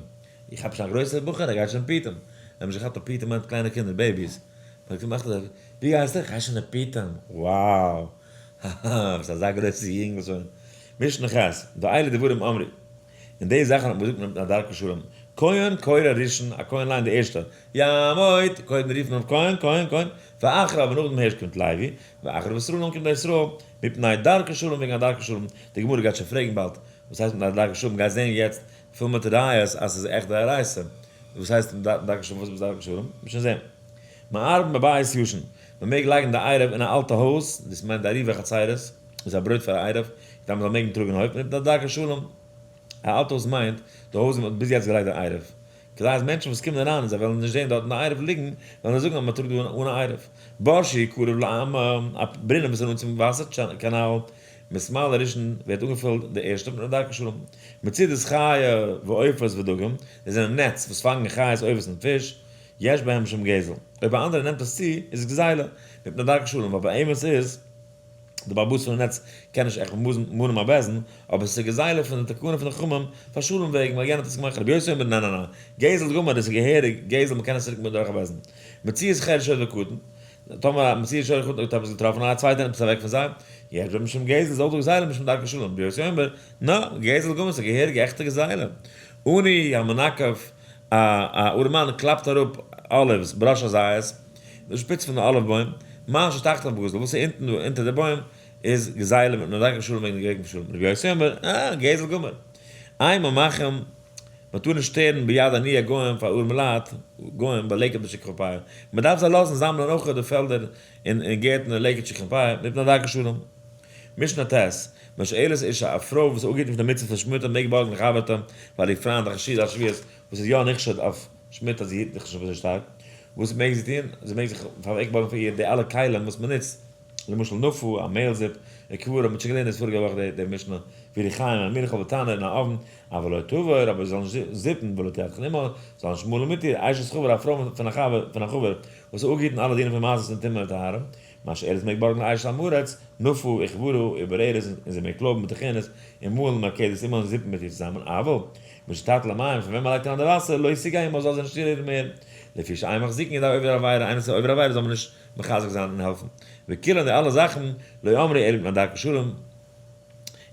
איך האב שוין א גרויסער בחור ער גייט שוין פיטום, זיי האבן נישט געכאפט אז פיטום מיינט קליינע קינדער babies, מען האט געמאכט אזוי, ווי גייסטו? איך גיי שוין לפיטום, wow, האהא, ביסט אזא גרויסע יונגל שוין. משנה ח', ואלה דברים אמרו, און די זאכן האט מען געזאגט מיט א דרכי שלום, כהן קורא ראשון, א כהן ליינט די ערשטע, יעמוד, קודם רופט מען אויף כהן, כהן, כהן, ואחריו און נאכדעם הערשט קומט לוי, ואחריו ישראל נאכדעם קומט ישראל, מפני דרכי שלום וועגן א דרכי שלום, די גמרא גייט שוין פרעגן באלד, וואס הייסט מפני דרכי שלום, גייסט זען יעצט פול מיט ראיות אז ס'איז עכט דאורייתא, וואס הייסט דרכי שלום, וואס איז דרכי שלום, מ'וועט שוין זען. מערבין בבית ישן, מ'מעג לייגן די עירוב אין א אלטע הויז, דאס מיינט די עירובי חצירות, איז א ברויט פאר א עירוב, כדי מ'זאל מעגן טראגן אין הויף, מפני דרכי שלום. א אלטע הויז מיינט די הויז ווי מ'האט ביז יעצט געלייגט די עירוב, כדי אז מענטשן וואס קומען אריין און זיי וועלן נישט זען דארטן די עירוב ליגן, וועלן זיי זאגן אז מ'טראגט דא אן א עירוב. בור שהוא קרוב לאמה, א ברונעם וואס איז נאנט צום וואסער קאנאל, מתמלא ראשון ווערט אנגעפילט די ערשטע מפני דרכי שלום. מצודות חיה ועופות ודגים, דאס זענען נעץ וואס פאנגען חיות עופות און פיש, יש בהם משום גזל, אויב א אנדערער נעמט עס צו איז עס גזילה, מפני דרכי שלום, ווייל באמת איז די בעל הבית פון די נעץ קען נישט עכט מאנען א בית דין, אבער עס איז גזילה פון די תקנה פון די חכמים פאר שלום וועגן ווייל יענער האט עס געמאכט, רבי יוסי אומר ניין ניין ניין, גזל גמור דאס איז געהעריג גזל מען קען עס צוריק מאנען דורך א בית דין. מציאת חרש שור וקטן, טאמער א מציאת שור וקטן האט עפעס געטראפן און א צווייטער נעמט עס אוועק פון זיי, יש בהם משום גזל איז אויך דא גזילה משום דרכי שלום, רבי יוסי אומר נא, גזל גמור ס'איז געהעריגע עכטע גזילה. עני המנקף א ארעמאן קלאפט אראפ olives בראש הזית, די שפיץ פון די olive בוים, מה שתחתיו גזול, וואס איז אונטן דא אונטער די בוים, איז גזילה מפני דרכי שלום וועגן די געגנט פון שלום. רבי יוסי אומר, אה, גזל גמור. אין ממחין מען טאר נישט שטערן ביד עניי גוים פאר ארעמע לייט, גוים בלקט ושכחה פאה, מען דארף זיי לאזן זאמלען אויך די פעלדער און גערטנער לקט שכחה פאה, מפני דרכי שלום. משנה ט', משאלת אשה, א פרוי וואס איז אפגעהיטן פון די מצוה פון שמיטה מעג בארגן לחברתה פאר איר פריינד א חשודה שביעית וואס איז יא נחשד אויף שמיטה אז זי היט זיך נישט אזוי שטארק, וואס מעג זי טון? זי מעג זיך פארוועקבארגן פאר איר די אלע כלים וואס מען נוצט, למשל נפה, א מעהל זיפ, וכברה, מען האט שוין געלערנט דאס פאריגע וואך די משנה, וריחיים, א מילכל ותנור און א אויוון, אבל לא תבור, אבער זי זאל נישט זיפן, ולא תטחן עמה, זאל נישט מאלן מיט איר, אשת חבר, א פרוי פון א חבר, פון א חבר, וואס איז אפגעהיטן אלע דינים פון מעשרות און טומאה וטהרה, משאלת מעג בארגן אשת עם הארץ, נפה, וכברה, ובוררת, און זי מעג קלויבן בטחנות, און מאלן מלכדת עמה און זיפן מיט איר צוזאמען, אבל, משתטיל המים, פון ווען מען לייגט אריין די וואסער, לא תגע עמה, זאל זי נישט צורירן מער, לפי שאין מחזיקין ידי עובר עבירה, איינער וואס איז עובר עבירה זאל מען נישט מחזק זיין און העלפן. וכולן די אלע זאכן, לא אמרו אלא מפני דרכי שלום,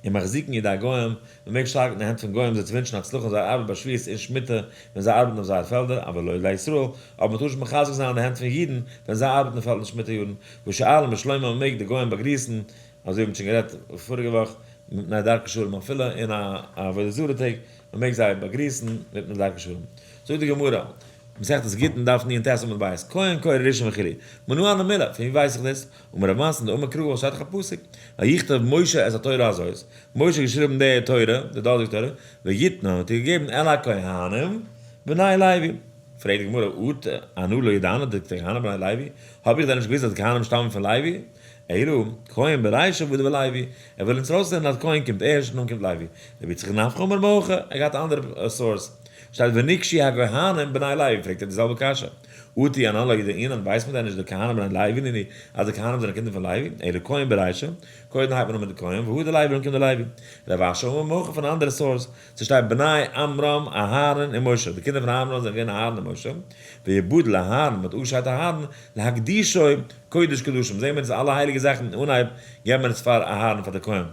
און מחזיקין ידי גוים, מען מעג שטארקן די הענט פון גוים זיי צו ווינטשן הצלחה אין זייער ארבעט ביי שביעית און שמיטה ווען זיי ארבעטן אויף זייער פעלדער, אבל לא לישראל, אבער מען טאר נישט מחזק זיין די הענט פון אידן ווען זיי ארבעטן אין פעלד אין שמיטה יארן, ושואלין בשלומם מען מעג די גוים באגריסן, אזוי ווי מען האט שוין גערעדט פאריגע וואך, מפני דרכי שלום אפילו אין א עבודה זרה טעג, מען מעג זיי באגריסן מפני דרכי שלום. זאגט די גמרא, מסכת גיטין דף נ"ט עמוד ב', כהן קורא ראשון וכו', מנא הני מילי, פון ווי ווייס איך דאס? אמר רב מתנה דאמר קרא וואס שטייט דאך א פסוק, ויכתב משה את התורה הזאת, משה האט געשריבן די תורה, די דאזיגע תורה, ויתנה האט ער געגעבן אל הכהנים בני לוי. פרעגט די גמרא, אטו אנא לא ידענא דכהנים בני לוי, האב איך דען נישט געוואוסט אז די כהנים שטאמען פון לוי? אלא, כהן ברישא והדר לוי, ער וויל אונז ארויסלערנען אז כהן קומט ערשט און נאכדעם קומט לוי. רבי יצחק נפחא אמר מהכא, ער האט געהאט א אנדערע source. שטייט ונגשו הכהנים בני לוי, פרעגט ער די זעלבע קשיא. אטו אנן לא ידעינן, ווייסט מען דען נישט דכהנים בני לוי נינהו, אז די כהנים זענען קינדער פון לוי? אלא כהן ברישא, קודם הייבט מען אן מיט די כהן, והדר לוי און קומט די לוי. רב אשי אמר מהכא פון א אנדערע source, ס'שטייט בני עמרם אהרן און משה, די קינדער פון עמרם זענען געווען אהרן און משה, ויבדל אהרן, מ'האט אפגעשיידט אהרן, להקדישו קודש קדשים, זעהן מיר אונז אלע הייליגע זאכן אין אנהייב געבן מיר עס פאר אהרן פאר די כהן.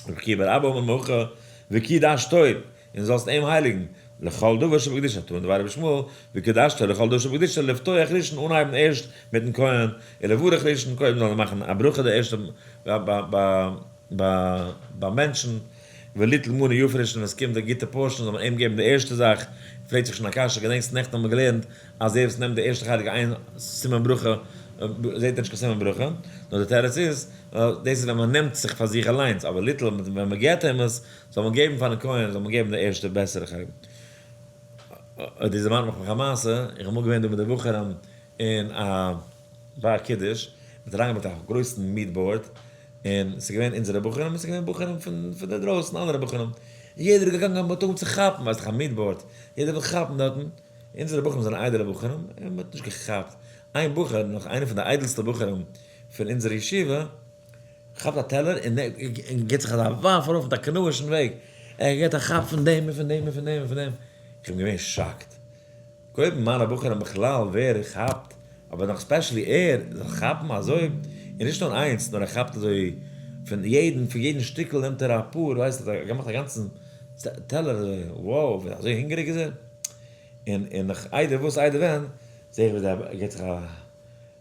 רבי חייא בר אבא אמר מהכא וקידשתו, און זאלסט אים הייליגן, לכל דבר שבקדושה, תנא דבי רבי ישמעאל, וקדשתו לכל דבר שבקדושה, לפתוח ראשון, אנהייבן ערשט מיטן כהן, ולברך ראשון, קודם זאל ער מאכן א ברכה די ערשטע ביי מענטשן, וליטול מנה יפה ראשון, ווען עס קומט די גוטע portion זאל מען אים געבן די ערשטע זאך, פרעגט זיך שוין א קשיא, געדענקסט נעכטן האבן מיר געלערנט אז דער וואס נעמט די ערשטע חלק איין סימן ברכה זעט ער נישט קיין סימן ברכה, נאר די תירוץ איז, דאס איז ווען מען נעמט זיך פאר זיך אליינס, אבער ליטול ווען מען געבט אים עס, זאל מען געבן פארן כהן, זאל מען געבן די ערשטע בעסערע חלק. דאס דערמאנט מיך נאך א מעשה, איך בין אמאל געווען דא מיט די בחורים אין א ביי א קידוש, מען האט אריינגעברענגט א גרויסן meat board, און ס'איז געווען אונזערע בחורים און ס'איז געווען בחורים פון פון די דרויסן אנדערע בחורים, יעדער איז געגאנגען מ'האט אנגעהויבן צו כאפן, ווייסט דאך א meat board, יעדער וויל כאפן דארטן, אונזערע בחורים זענען איידעלע בחורים, און מ'האט נישט געכאפט, איין בחור, נאך איינער פון די איידעלסטע בחורים פון אונזער ישיבה, כאפט א טעלער און און גיבט זיך אזא ווארף ארויף מיט א קנאישן וועג, ער גיבט א כאפ פון דעם און פון דעם און פון דעם און פון דעם, איך בין געווען shocked, קודם מיינע בחורים בכלל ווער כאפט, אבער נאך specially ער זאל כאפן אזוי, און נישט נאר איינס, נאר ער כאפט אזוי פון יעדן, פון יעדן שטיקל נעמט ער אפאר, ווייסט ער האט געמאכט א גאנצן טעלער אזוי, wow, אזוי הונגעריג איז ער? און און נאך איידער וואס איידער ווען, זעה איך ווי ער גיבט זיך א,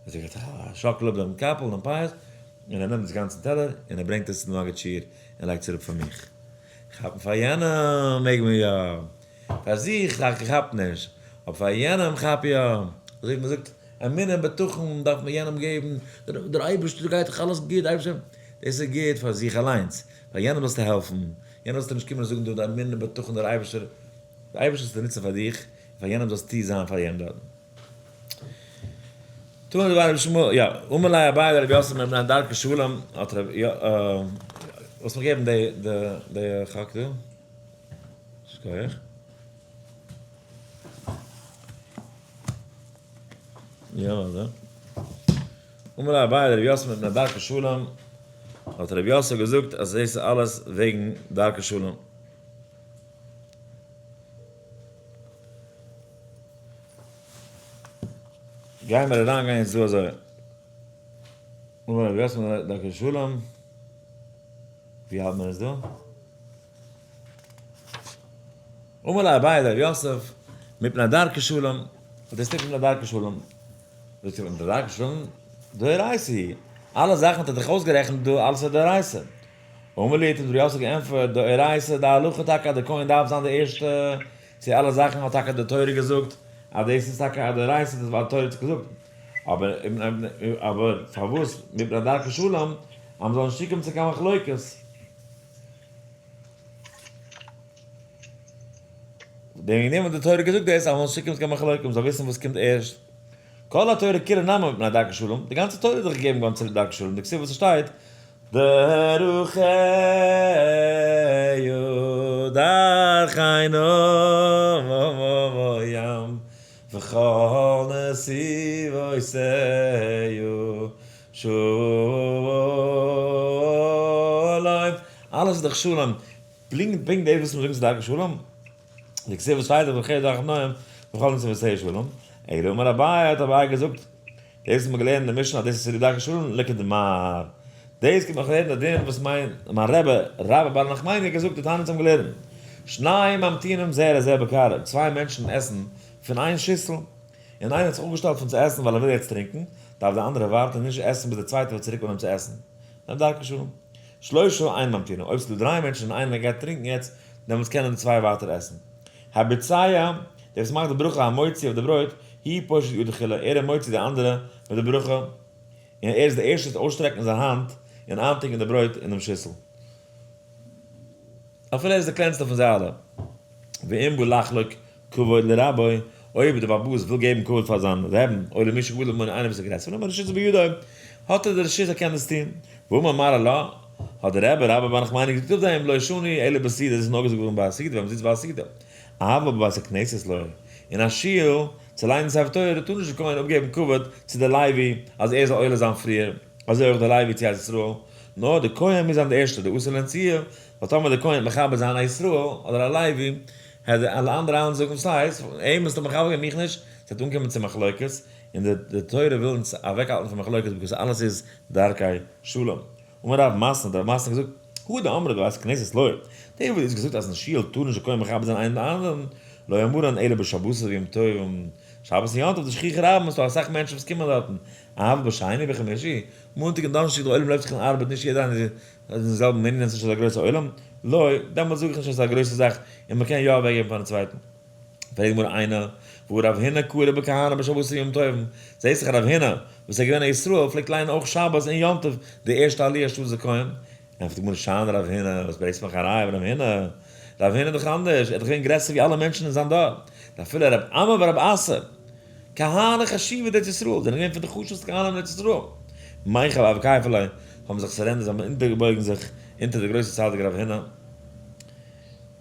אזוי גיבט זיך א שאקל אפ דעם קאפל דעם פיאות, און ער נעמט דאס גאנצן טעלער און ער ברענגט עס צום מגיד שיעור און לייגט עס אראפ פאר מיך. כאפן פאר יענעם מעג מען יא, פאר זיך כאפ נישט, אבער פאר יענעם כאפ יא. אזוי ווי מ'זאגט, אמונה בטחון דארף מען יענעם געבן, דער אייבערשטער גייט דאך אלעס גוט, אייבערשטער, דאס איז גוט פאר זיך אליינס, פאר יענעם זאלסטו העלפן, יענעם זאלסטו נישט קומען און זאגן דא אמונה בטחון דער אייבערשטער, דער אייבערשטער זאלסטו נוצן פאר דיך, און פאר יענעם זאלסטו זיין פאר יענעם דארטן. תנא דבי רבי ישמעאל, יא, אמר ליה אביי לרבי יוסף מפני דרכי שלום, האט רבי יא, וואס מיר געבן די די די חק דא? שכוח. יא, אזוי. אמר ליה אביי לרבי יוסף מפני דרכי שלום, האט רבי יוסף געזאגט אז דאס איז אלעס וועגן דרכי שלום. גייען מיר אריין גיין יעצט דא אזוי. אמר רבי יוסף דרכי שלום, ווי האלט מען עס דא? אמר ליה אביי לרב יוסף, מפני דרכי שלום, וואס דאס טוט מפני דרכי שלום? זאגט ער מפני דרכי שלום דאורייתא היא, אלע זאכן האט ער דאך אויסגערעכנט דא אלעס איז דאורייתא. אמר ליה האט אים רב יוסף געענטפערט, דאורייתא די הלכה טאקע אז די כהן דארף זיין די ערשטע. צו אלע זאכן האט טאקע די תורה געזאגט אז דאס איז טאקע א דאורייתא, דאס ווייל די תורה האט עס געזאגט, אבער אבער פארוואס מפני דרכי שלום אז מ'זאל נישט צוקומען צו קיין מחלוקת? וועגן דעם האט די תורה געזאגט דאס אז מ'זאל נישט צוקומען צו קיין מחלוקת, מ'זאל וויסן וואס קומט ערשט. כל התורה כולה נמי מפני דרכי שלום, די גאנצע תורה איז דאך געגעבן געווארן צוליב דרכי שלום, דכתיב וואס עס שטייט, דרכיה דרכי נועם וכל נתיבותיה שלום, אלעס איז דאך שלום, פונקט פונקט דאס וואס מ'זאגט איז דרכי שלום, דכתיב וואס שטייט דרכיה דרכי נועם וכל נתיבותיה שלום, אלא אמר אביי האט אביי געזאגט, דאס האט מען געלערנט אין די משנה אז דאס איז צוליב דרכי שלום לכדמר. דאס קומט נאך לערנען די דין וואס מיין מיין רבי רבה בר נחמני האט געזאגט די תנאים האבן געלערנט שניים ממתינים זה לזה בקערה צוויי מענטשן עסן פון איין שיסל און איינער האט זיך אפגעשטעלט פון צו עסן ווייל ער וויל יעצט טרינקן דארף די אנדערע ווארטן און נישט עסן ביז די צווייטע וועט צוריק אנהויבן צו עסן דארף דרכי שלום. שלושה אין ממתינים אויב ס'איז דא דריי מענטשן און איינער גייט טרינקן יעצט דעמאלטס קענען די צוויי ווייטער עסן. הביציה, דער וואס מאכט די ברכה המוציא אויף די ברויט, הוא פושט ידו תחילה, ער איז מוציא די אנדערע מיט די ברכה, און ער איז דער ערשטער צו אויסשטרעקן זיין האנט און איינטונקען די ברויט אין דעם שיסל. אפילו ער איז דער קלענסטער פון זיי אלע. ואם בא לחלוק כבוד לרבו, אויב דער בעל הבית וויל געבן כבוד פאר זיין רעבן, או למי שגדול ממנו איינער וואס איז גרעסער פון אים, הרשות בידו, האט ער די רשות ער קען דאס טון. ואמר מר לה, האט דער רבי רבה בר נחמני געזאגט אויף דעם, לא שנו אלא בסעודה, דאס איז נאר געזאגט געווארן ביי א סעודה, ווען מ'זיצט ביי א סעודה. אבל בבית הכנסת לא. אין א שול, צו ליינען ספר תורה, טאר נישט דער כהן אפגעבן כבוד צו דער לוי אז ער זאל עולה זיין פריער, אזוי אויך דער לוי צו א ישראל, נאר דער כהן מוז זיין דער ערשטער, דאתי לאנסויי, ווייל טאמער דער כהן וועט מכבד זיין א ישראל אדער א לוי, העט די אלע אנדערע היינט זאגן וואס הייסט, אים האסטו מכבד געווען מיך נישט, ס'וועט אנקומען צו מחלוקת, און די תורה וויל אונז אוועקהאלטן פון מחלוקת because אלעס איז דרכי שלום. אמר רב מתנא, האט רב מתנא געזאגט, הא דאמרת בבית הכנסת לא, דער וואס האט געזאגט אז אין שול טאר נישט די כהן מכבד זיין איינעם דעם אנדערן, לא אמרן אלא בשבתות ויום טובים, שבת און יום טוב דשכיחי רבים, ס'דא אסאך מענטשן וואס קומען דארטן, אבל בשני ובחמישי, מאנטאג און דאנערשטאג דער עולם לויפט זיך אין ארבעט נישט יעדער איינער איז אין זעלבן מנין און ס'נישט אזא גרויסע עולם, לא, דעמאלטס זאג איך נישט אז ס'איז א גרויסע זאך און מ'קען יא אוועקגעבן פארן צווייטן. פרעגט די גמרא איני, והא רב הונא קרי בכהני בשבתות ויום טובים, זעהסט דאך רב הונא וואס איז געווען א ישראל פלעגט לייענען אויך שבת און יום טוב די ערשטע עליה אנשטאט די כהן, ענטפערט די גמרא שאני רב הונא, וואס ברענגסט מיך א ראיה פון רב הונא, רב הונא איז דאך אנדערש, ער איז דאך געווען גרעסער ווי אלע מענטשן אין זיין דור, דאפילו רב אמי ורב אסי, כהני חשיבי דארץ ישראל, זענען געווען פון די חשובסטע כהנים אין ארץ ישראל, מיחו והוו כייפי ליה, האבן זיך surrender ט, זיי האבן אונטערגעבויגן זיך אונטער די גרויסע צדיק רב הונא.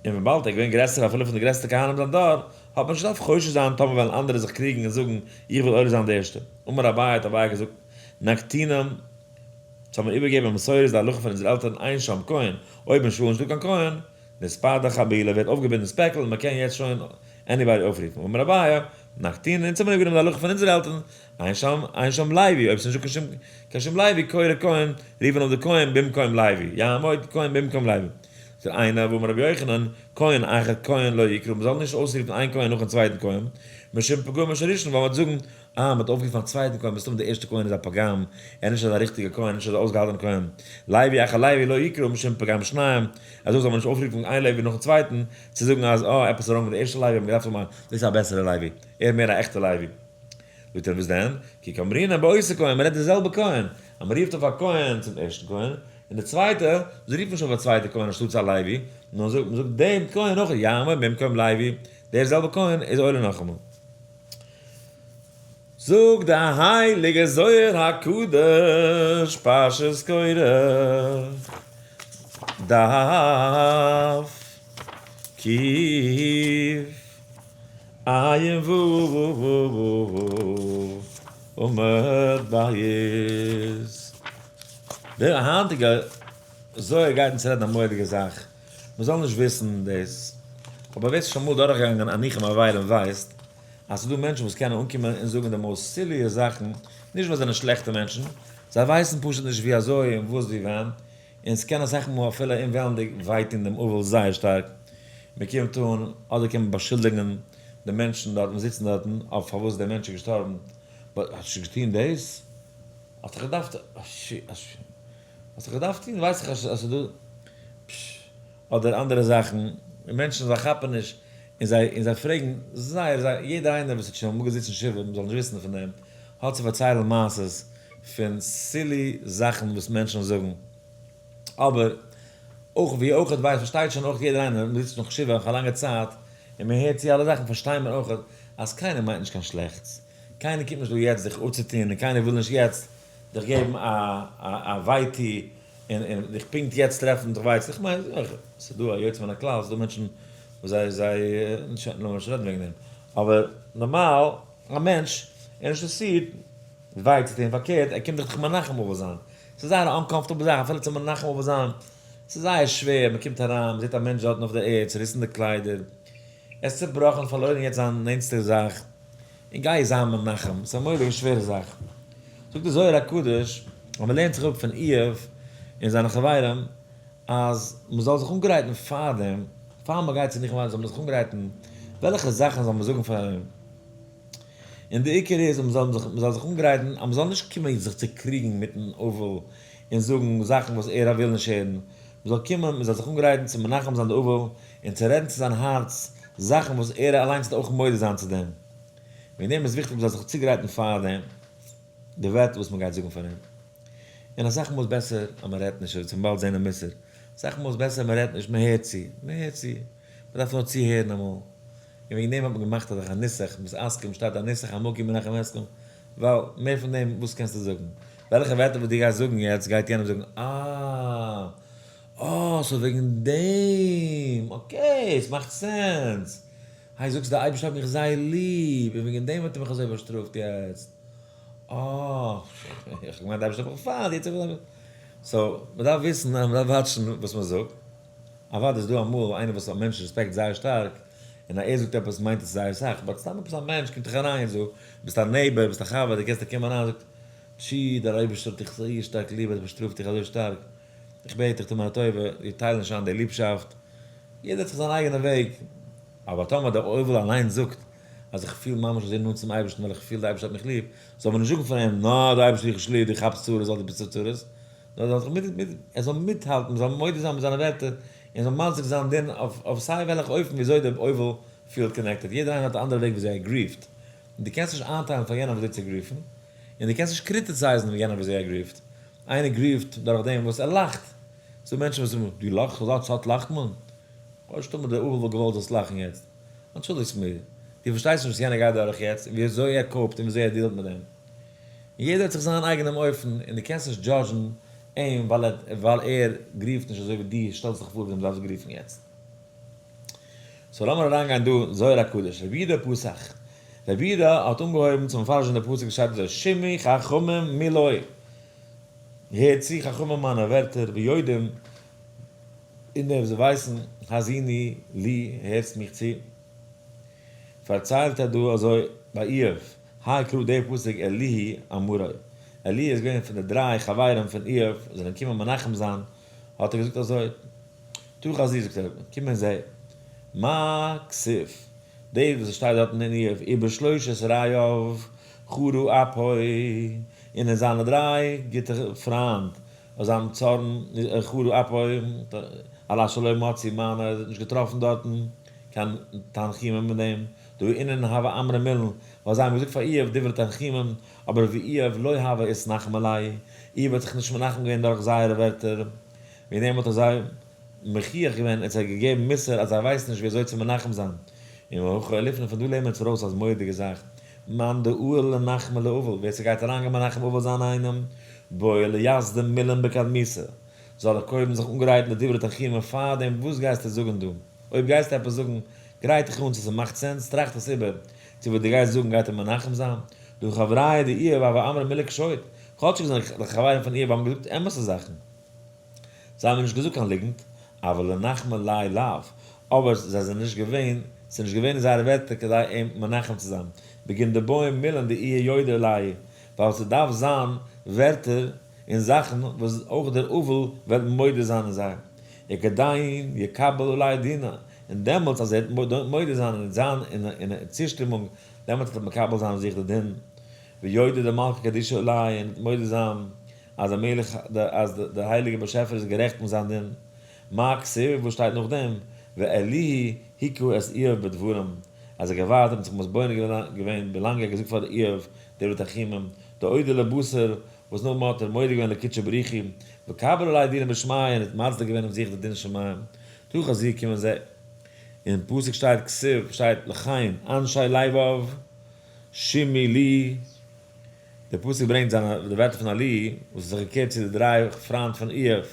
און וויבאלד ער איז געווען גרעסער אפילו פון די גרעסטע כהנים אין זיין דור, האט מען נישט געדארפט חושש זיין טאמער וועלן אנדערע זיך קריגן און זאגן, איך וויל עולה זיין די ערשטע. אמר אביי האט אביי געזאגט, נקטינן, צו האבן איבערגעגעבן א מסורת די הלכה פון אונזערע עלטערן אין שם כהן, אויב אין שול איז נישטא קיין כהן, נספדה חבילה ווערט אויפגעבינדן דאס פעקל און מען קען יעצט שוין anybody אויפרופן. אמר אביי, נקטינן, אונז האבן איבערגענומען די הלכה פון אונזערע עלטערן, אין שם, אין שם לוי, אויב ס'איז נישטא קיין שום, קיין שום לוי, קורא כהן, רופן אויף די כהן במקום לוי, יעמוד כהן במקום לוי. זאגט איני ואמר רבי יוחנן, כהן אחר כהן לא יקרא, מ'זאל נישט אויסרופן איין כהן נאכן צווייטן כהן, משום פגמו של ראשון, ווייל מ'וועט זאגן, אה, מ'האט אויפגערופן א צווייטן כהן, מסתמא דער ערשטער כהן איז א פגם, ער איז נישט אזא ריכטיגער כהן, נישט אזא אויסגעהאלטענער כהן. לוי אחר לוי לא יקרא, משום פגם שניהם, אזוי זאל מען נישט אויפרופן איין לוי נאכן צווייטן, צו זאגן אז אה, עפעס איז wrong מיט די ערשטע לוי, האט מען געדארפט האבן א, דאס איז א בעסערע לוי, ער איז מער א עכטע לוי. זאגט ער וואס דען? כי קאמרינן באותו כהן, מ'רעדט די זעלבע כהן, אז מ'רופט אויף א כהן צום ערשטן כהן, און די צווייטע, זיי רופן נישט אויף א צווייטע כהן אנשטאטס א לוי, נאר מ'זאגט דעם כהן נאך יעמוד במקום לוי, דער זעלבע כהן איז עולה נאכאמאל. זאגט די הייליגע זוהר הקדוש, פרשת קורח, דף קוף עיין ו' עמוד בית. דער היינטיגע זוהר גייט אונז רעדן א מורא'דיגע זאך, מען זאל נישט וויסן דאס, אבער ווער ס'איז שוין אמאל דורכגעגאנגען א ניחום אבלים ווייסט אז ס'איז דא מענטשן וואס קענען אנקומען און זאגן די most silly ע זאכן, נישט ווייל זיי זענען שלעכטע מענטשן, זיי ווייסן פשוט נישט ווי אזוי און וואס ווי ווען, און ס'קען אסאך מאל אפילו אומוועלנדיג וויי טון דעם אבל זייער שטארק, מען קומט אן, אדער קען מען באשולדיגן די מענטשן דארט וואס זיצן דארטן אויף פארוואס דער מענטש איז געשטארבן, but האסט נישט געטון דאס? האסט דאך געדארפט, האסט דאך געדארפט טון, ווייס איך אז ס'איז דא, אדער אנדערע זאכן, און מענטשן זיי כאפן נישט, און זיי, און זיי פרעגן זייער זייער, יעדער איינער וואס האט שוין אמאל געזיצן שבעה, מ'זאל נישט וויסן פון דעם, האט צו פארציילן מעשות פון silly זאכן וואס מענטשן זאגן. אבער, אויך ווי אויך ווייסט, פארשטייט שוין אויך יעדער איינער, מ'זיצט נאך שבעה נאך א לאנגע צייט, און מ'הערט צו אלע זאכן, פארשטייט מען אויך אז קיינער מיינט נישט קיין שלעכטס. קיינער קומט נישט דא יעצט דיך אפצוטון, און קיינער וויל נישט יעצט דיך געבן א א ווייטי און און דיך פונקט יעצט טרעפן דיך ווייטי. איך מיין, ס'איז דא א יוצא מן הכלל, ס'איז דא מענטשן וואס זיי זיי, לאמיר נישט רעדן וועגן דעם. אבער נארמאל, א מענטש איז נישט אינטערעסירט וויי צו טון, פארקערט, ער קומט דיך דאך מנחם אבל זיין. ס'איז זייער א uncomfortable זאך אפילו צו מנחם אבל זיין. ס'איז זייער שווער, מ'קומט אריין, מ'זעט א מענטש דארטן אויף דער ערד, צעריסן די קליידער, ער איז צעבראכן, פארלוירן יעצט זיין נענטסטע זאך, און גיי זיי מנחם, ס'איז א מורא'דיגע שווערע זאך. זאגט דער זוהר הקדוש, אז מ'לערנט זיך אפ פון איוב און זיינע חברים, אז מ'זאל זיך אנגרייטן פאר דעם, פאר מ'גייט צו ניחום אבלים זאל מען זיך אנגרייטן, וועלכע זאכן זאל מען זאגן פאר אים. און די עיקר איז אז מ'זאל זיך, מ'זאל זיך אנגרייטן אז מ'זאל נישט קומען זיך צו קריגן מיט'ן אבל און זאגן זאכן וואס ער וויל נישט הערן, מ'זאל קומען, מ'זאל זיך אנגרייטן צו מנחם זיין די אבל און צו רעדן צו זיין הארץ זאכן וואס ער אליינס וועט אויך מודה זיין צו דעם. וועגן דעם איז וויכטיג מ'זאל זיך צוגרייטן פאר דעם, די ווערטער וואס מ'גייט זאגן פאר אים. און אסאך מאל איז בעסער אז מ'רעדט נישט, אזוי צום באלד זען א מוסר, אסאך מאל איז בעסער מ'רעדט נישט, מ'הערט צו, מ'הערט צו, מ'דארף נאר צוהערן אמאל. און וועגן דעם האט מען געמאכט אזעלכע נוסח, מתעסקים שטייט א נוסח המקום מנחם אתכם, ווייל מער פון דעם וואס קענסטו זאגן? וועלכע ווערטער וואס דו גייסט זאגן יעצט גייט יענעם זאגן אה, אה, so וועגן דעם, okay, עס מאכט sense, היי זאגסט די אייבערשטער האט מיך זייער ליב און וועגן דעם האט ער מיך אזוי באשטראפט יעצט, אה, איך האב געמיינט די אייבערשטער האט מיך פיינט, יעצט האט ער, so מען דארף וויסן אז מען דארף וואטשן וואס מען זאגט. אוודאי איז דא אמאל איינער וואס א מענטש רעספעקט זייער שטארק, און אז ער זאגט עפעס מיינט עס זייער סאך, but סתם עפעס א מענטש קומט דיך אריין און זאגט, ביסט א neighbor, ביסט א חבר, דו קענסט דיך קומען אריין און זאגט, פשי, דער אויבערשטער האט דיך זייער שטארק ליב, ער באשטראפט דיך אזוי שטארק, איך בעט דיך טו מיר א טובה, מיר טיילן נישט איין די ליבשאפט, יעדער האט זיך זיין אייגענע וועג, אבער טאמער דער אבל אליינס זאגט אז איך פיל ממש אזוי נאנט צום אייבערשטן ווייל איך פיל דער אייבערשטער האט מיך ליב, זאל מען נישט זאגן פאר אים, נא, דער אייבערשטער האט דיך נישט ליב, דו כאפסט צרות ווייל דו ביסט אויף צרות, נאר זאל זיך מיט מיט ער זאל מיטהאלטן, מען זאל מודה זיין מיט זיינע ווערטער, און זאל מצדיק זיין דין אויף אויף סיי וועלכע אופן וויאזוי דער אבל פילט connected, יעדער איינער האט א אנדערע וועג וויאזוי ער grieve ט, און דו קענסט נישט איינטיילן פאר יענעם וויאזוי צו grieve ן, און דו קענסט נישט criticize ן יענעם וויאזוי ער grieve ט, איינער grieve ט דורך דעם וואס ער לאכט, ס'דא מענטשן וואס זאגן, דו לאכסט אזא צייט לאכט מען? אויב שטומט דער אבל וואלט געוואלט זאלסט לאכן יעצט, אנטשולדיגסט מיר, דו פארשטייסט נישט וואס יענער גייט דורך יעצט, און וויאזוי ער cope ט און וויאזוי ער deal ט מיט דעם. און יעדער האט זיך זיין אייגענעם אופן, און דו קענסט נישט judge ן אים ווייל ער ווייל ער grieve ט נישט אזוי ווי דו שטעלסט זיך פאר ווי דו דארפסט grieve ן יעצט. so לאמיר אריינגיין דא זוהר הקדוש, רבי יהודה פתח, רבי יהודה האט אנגעהויבן צו מפרש זיין די פסוק וואס שטייט אזוי שמעו חכמים מילוי, הערט צו חכמים מיינע ווערטער ויודעים, און די וואס ווייסן, האזינו לי, הערטס מיך צו. פארציילט ער דא אזוי ביי איוב, האי קרא דער פסוק אליהו אמרו, אליהו איז געווען פון די דריי חברים פון איוב זענען געקומען מנחם זיין, האט ער געזאגט אזוי, תא חזי זאגט ער, קום און זע, מה כתיב, דאס וואס עס שטייט דארטן אין איוב, ובשלושת רעיו חרה אפו, און אין זיינע דריי גוטע פריינד אויף זיין צארן חרה אפו, על אשר לא מצאו מענה, ער האט נישט געטראפן דארטן קיין תנחומים מיט דעם, דהא אינון הוו אמרי מילין, ווייל זיי האבן געזאגט פאר איוב דברי תנחומים, אבער ואיוב לא הוה אתנחם עלייהו, איוב האט זיך נישט מנחם געווען דורך זייערע ווערטער, וועגן דעם האט ער זיי מוכיח געווען און זיי געגעבן מוסר אז זיי ווייסן נישט ווי אזוי צו מנחם זיין. און מהכא אליפנא פון דא לערנען מיר אונז ארויס אז מורא'דיגע זאך, מאן דעאל לנחמא לאבל, ווער ס'גייט אריינגיין מנחם אבל זיין איינעם, בעי ליסדי מילין בקדמיתא, זאל ער קודם זיך אנגרייטן לדברי תנחומין פארדעם וואס גייסטו זאגן דא? אויב גייסטו עפעס זאגן, גרייט דיך אן צו ס'מאכט sense, טראכט עס איבער, צו וואס דו גייסט זאגן גייט אים מנחם זיין. דהא חברייא דאיוב הוו אמרי מילי קשוט, כאטשיג זענען די חברים פון איוב האבן געזאגט אמת'ע זאכן, זיי האבן נישט געזאגט קיין ליגנט, אבל לנחמא ליה לאו, אבער זיי זענען נישט געווען, ס'איז נישט געווען אין זייערע ווערטער כדי אים מנחם צו זיין, בגין דבעי מילין דאיהו יודי עלייהו, ווייל ס'דארף זיין ווערטער און זאכן וואס אויך דער אבל וועט מודה זיין אין זיי, וכדין יקבל עליה דינא, און דעמאלטס אז ער וועט מודה זיין און זיין אין צושטימונג, דעמאלטס וועט ער מקבל זיין אויף זיך די דין, ויודע דמלכא קדישא עליה, און וועט מודה זיין אז דער מלך, אז דער הייליגער באשעפער איז גערעכט מיט זיין דין. מה כתיב, וואס שטייט נאכדעם? ואליהו היכה את איוב בדברים, אז ער געווארט און זיך מתבונן געווען ווילאנג ער האט געזאגט פאר איוב דברי תנחומים, דאודי לבשר, וואס נאכדעם האט ער מודה געווען לקודשא בריך הוא, וקבל עלי דינא בשמיא און האט מצדיק געווען אויף זיך די דין שמים. תא חזי קומען זיי. אין פסוק שטייט כתיב שטייט לכן אנשי לבב שמעו לי, דער פסוק ברענגט זיינע די ווערטער פון אלי' וואס האט זיך געקערט צו די דריי פריינט פון איוב,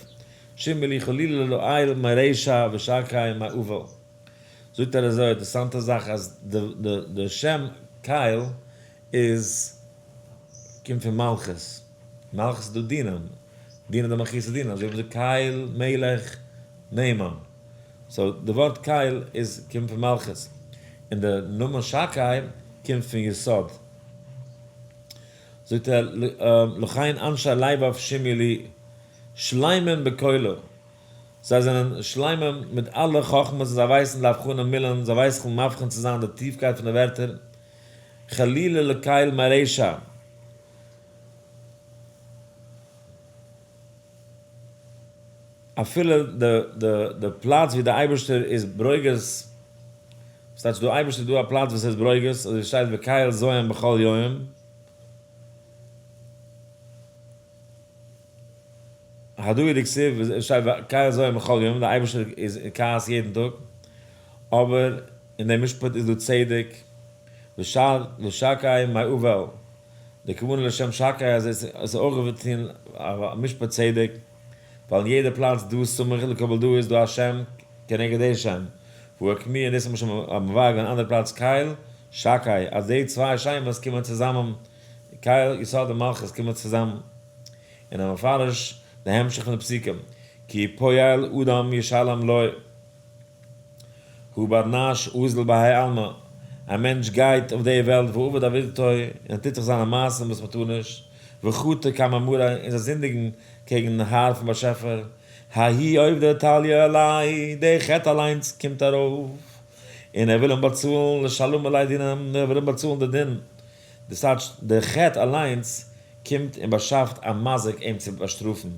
שמעו לי חלילה לאל מרשע ושקי מאבל. זאגט ער אזוי, אינטערעסאנטע זאך אז די שם קל איז קומט פון מלכות, מלכות איז דא דינים, דינא דמלכותא דינא, אזוי ווי מ'זאגט קל מלך נאמן, so די ווארט קל איז קומט פון מלכות, און די נאמען שקי קומט פון יסוד. זאגט ער לכן אנשי לבב שמעו לי שלימים בכולא, זיי זענען שלימים מיט אלע חכמות און זיי ווייסן להבחנה מילין, זיי ווייסן מבחין צו זיין די טיפקייט פון די ווערטער, חלילה לקל מרשע. אפילו די די די פלאץ ווי די אייבערשטער איז ברוגז, ס'טייטש דא אייבערשטער איז דא א פלאץ וואס איז ברוגז, אזוי ווי שטייט וקל זועם בכל יום. הדא דכתיב שטייט וקל זועם בכל יום, די אייבערשטער איז אין כעס יעדן טאג, אבער אין דעם משפט איז דא צדק, ושקי מאבל, די כוונה לשם שקי אז עס איז אויך געווען א משפט צדק, ווייל אין יעדע פלאץ דא סמוך לקבל דא איז דא א שם כנגד די שם, והוא אקמי און דאס האט מען שוין מבאר געווען אנדערע פלאץ קל שקי אז די צוויי שמות קומען צוזאמען קל יסוד און מלכות קומען צוזאמען און המפרש די המשך פון די פסוקים כי פועל אדם ישלם לו. הוא בר נש אזיל בהאי עלמא, א מענטש גייט אויף די וועלט ועביד עבידתוי, און ער טוט זיך זיינע מעשים וואס מען טאר נישט, וחטא קמי מריה, און זיי זינדיגן קעגן האר פון באשעפער, ההיא עובדא תליא עליה, די חטא אליינס קומט ארויף, און ער וויל אים באצאלן לשלמא ליה דינא, ער וויל אים באצאלן די דין, דאס טייטש די חטא אליינס קומט און באשאפט א מזיק אים צו באשטראפן,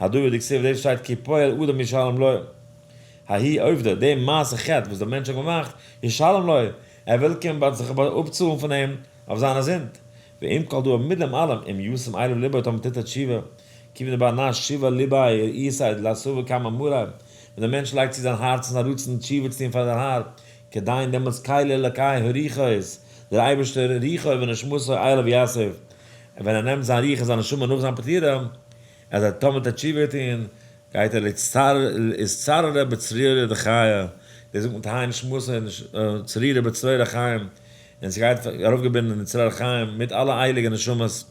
הדא דכתיב דאס שטייט כי פועל אדם ישלם לו. ההיא עובדא, די מעשה חטא וואס דער מענטש האט געמאכט, ישלם לו, ער וויל קומען ביי זיך אפצאלן פון אים אויף זיינע זינד. ועם כל דא, מיט דעם אלעם, אם ישים אליו לבו טאמער טוט ער תשובה, כיוון דבר נש שובה ליביה ירעיתיה דלהסבה קמי מריה, ווען דער מענטש לייגט צו זיין הארץ און זיין רצון תשובה צו טון פאר זיין האר, כדין דעמאלטס קל אלקי הרוחות, דער אייבערשטער רוחו ונשמתו אליו יסב, ווען ער נעמט זיין רוח און זיין נשמה נאך זיין פטירה, אז ער טאמער טוט תשובה טון, גייט ער לאצטררא בצרורא דחיי, דאס זאגט מען תהא נשמתו צרורה בצרור החיים, און ס'גייט ארויפגעבינדן אין צרור החיים מיט אלע הייליגע נשמות,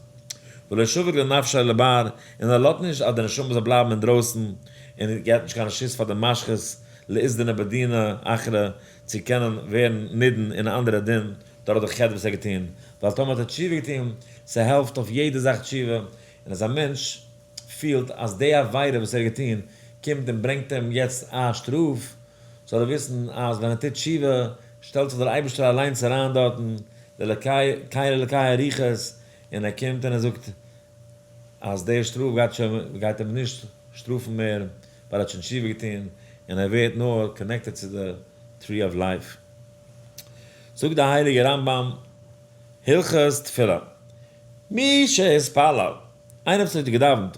ולא שביק לנפשיה לבר, און ער לאזט נישט אז די נשמה זאל בלייבן אינדרויסן, און געבט נישט קיין רשות פאר די משחית לאיזדנא בדינא אחרא צו קענען ווערן נידון אין א אנדערע דין דורך די חטא וואס ער האט געטון, ווייל טאמער האט ער תשובה געטון, ס'העלפט אויף יעדע זאך תשובה, און אז א מענטש פילט אז די עבירה וואס ער האט געטון קומט און ברענגט אים יעצט א שטראף, זאל ער וויסן אז ווען ער טוט תשובה שטעלט זיך דער אייבערשטער אליינס אריין דארטן, דער אלקי קל אלקי הרוחות, און ער קומט און ער זאגט אז די שטראף גייט שוין גייט אים נישט שטראפן מער ווייל ער האט שוין תשובה געטון, און ער ווערט נאר connected צו די tree of life. זאגט דער הייליגער רמב ם, הלכות תפילה, מי שהתפלל, איינער וואס האט געדאווענט,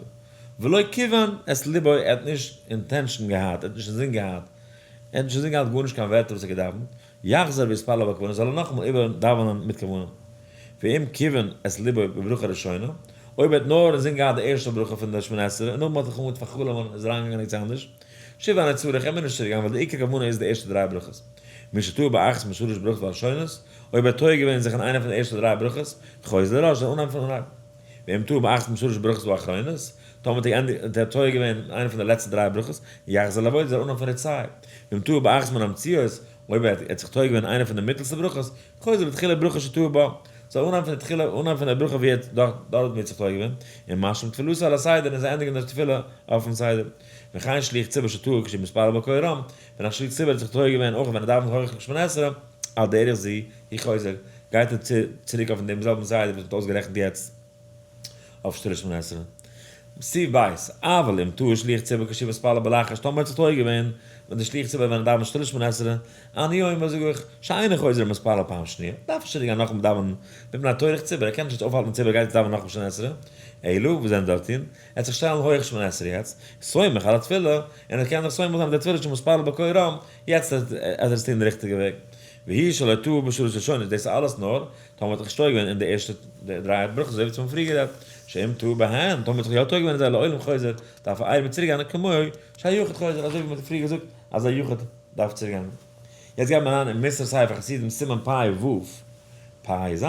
ולא כיוון את לבו ער האט נישט intention געהאט, ער האט נישט אינזין געהאט, ער האט נישט אינזין געהאט גארנישט קיין ווערטער וואס ער האט געדאווענט, יחזור ויתפלל בכוונה זאל ער נאכאמאל איבער דאווענען מיט כוונה. ואם כיוון את לבו בברכה ראשונה, אויב ער האט נאר אינזין געהאט די ערשטע ברכה פון די שמונה עשרה און נאכדעם האט ער זיך אנגעהויבן פאר'חלומ'ען און איז אריינגעגאנגען ערגעץ אנדערש, שוב אינו צריך, ער מוז נישט צוריק גיין ווייל די עיקר כוונה איז די ערשטע דריי ברכות. מי שטעה באחת משלש ברכות הראשונות, אויב ער האט טועה געווען זיך אין איינע פון די ערשטע דריי ברכות, חוזר לראש, זאל אנהייבן פון אנהייב. ואם טעה באחת משלש ברכות האחרונות, טאמער האט ער טועה געווען אין איינע פון די לעצטע דריי ברכות, יחזור לעבודה, זאל אנהייבן פון רצה. ואם טעה באחת מן האמצעיות, אויב ער האט זיך טועה געווען אין איינע פון די מיטלסטע ברכות, חוזר לתחילת ברכה שטעה בה, זאל אנהייבן פון די תחילה, אנהייבן פון די ברכה ווי ער האט דארט ווי ער האט זיך טועה געווען, ומשלים תפילתו על הסדר, און זיי ענדיגן די תפילה אויפן סדר. וכן שליח ציבור שטעה כשמתפלל בקול רם, ווען א שליח ציבור האט זיך טועה געווען אויך ווען ער דאווענט הויך שמונה עשרה, על דרך זו הוא חוזר, גייט ער צוריק אויפן דעם זעלבן סדר וואס מ'האט אויסגערעכנט יעצט אויף שטילע שמונה עשרה. סעיף ב', אבל אם טעה שליח ציבור כשמתפלל בלחש, טאמער האט זיך טועה געווען ווען די שליח ציבור ווען ער דאווענט שטילע שמונה עשרה, אני אומר זאג איך, שאינו חוזר ומתפלל פעם שניה, דארף נישט צוריק גיין נאכאמאל דאווענען, מפני הטורח ציבור, ער קען נישט יעצט אויפהאלטן ציבור גייט יעצט דאווענען נאכאמאל שמונה עשרה, אלא וואס זענען דארט טון? ער וועט זיך שטעלן הויעך שמונה עשרה יעצט, סומך על התפילה, און ער קען זיך סומך זיין אויף די תפילה שמתפלל בקול רם, יעצט וועט ער עס טון די ריכטיגע וועג. והוא שלא טעה בשלש ראשונות, דאס איז אלעס נאר טאמער האט זיך נישט טועה געווען אין די ערשטע דריי ברכות אזוי ווי צום פריער גערעדט, שאם טעה בהן, טאמער האט זיך יא טועה געווען אין זיי לעולם חוזר, דארף ער אייביג צוריק גיין כמו שהיחיד חוזר אזוי ווי מען האט פריער געזאגט אז א יחיד דארף צוריק גיין. יעצט גייט מען אריין אין מוסר ספר חסידים סימן פ ו, פ ז,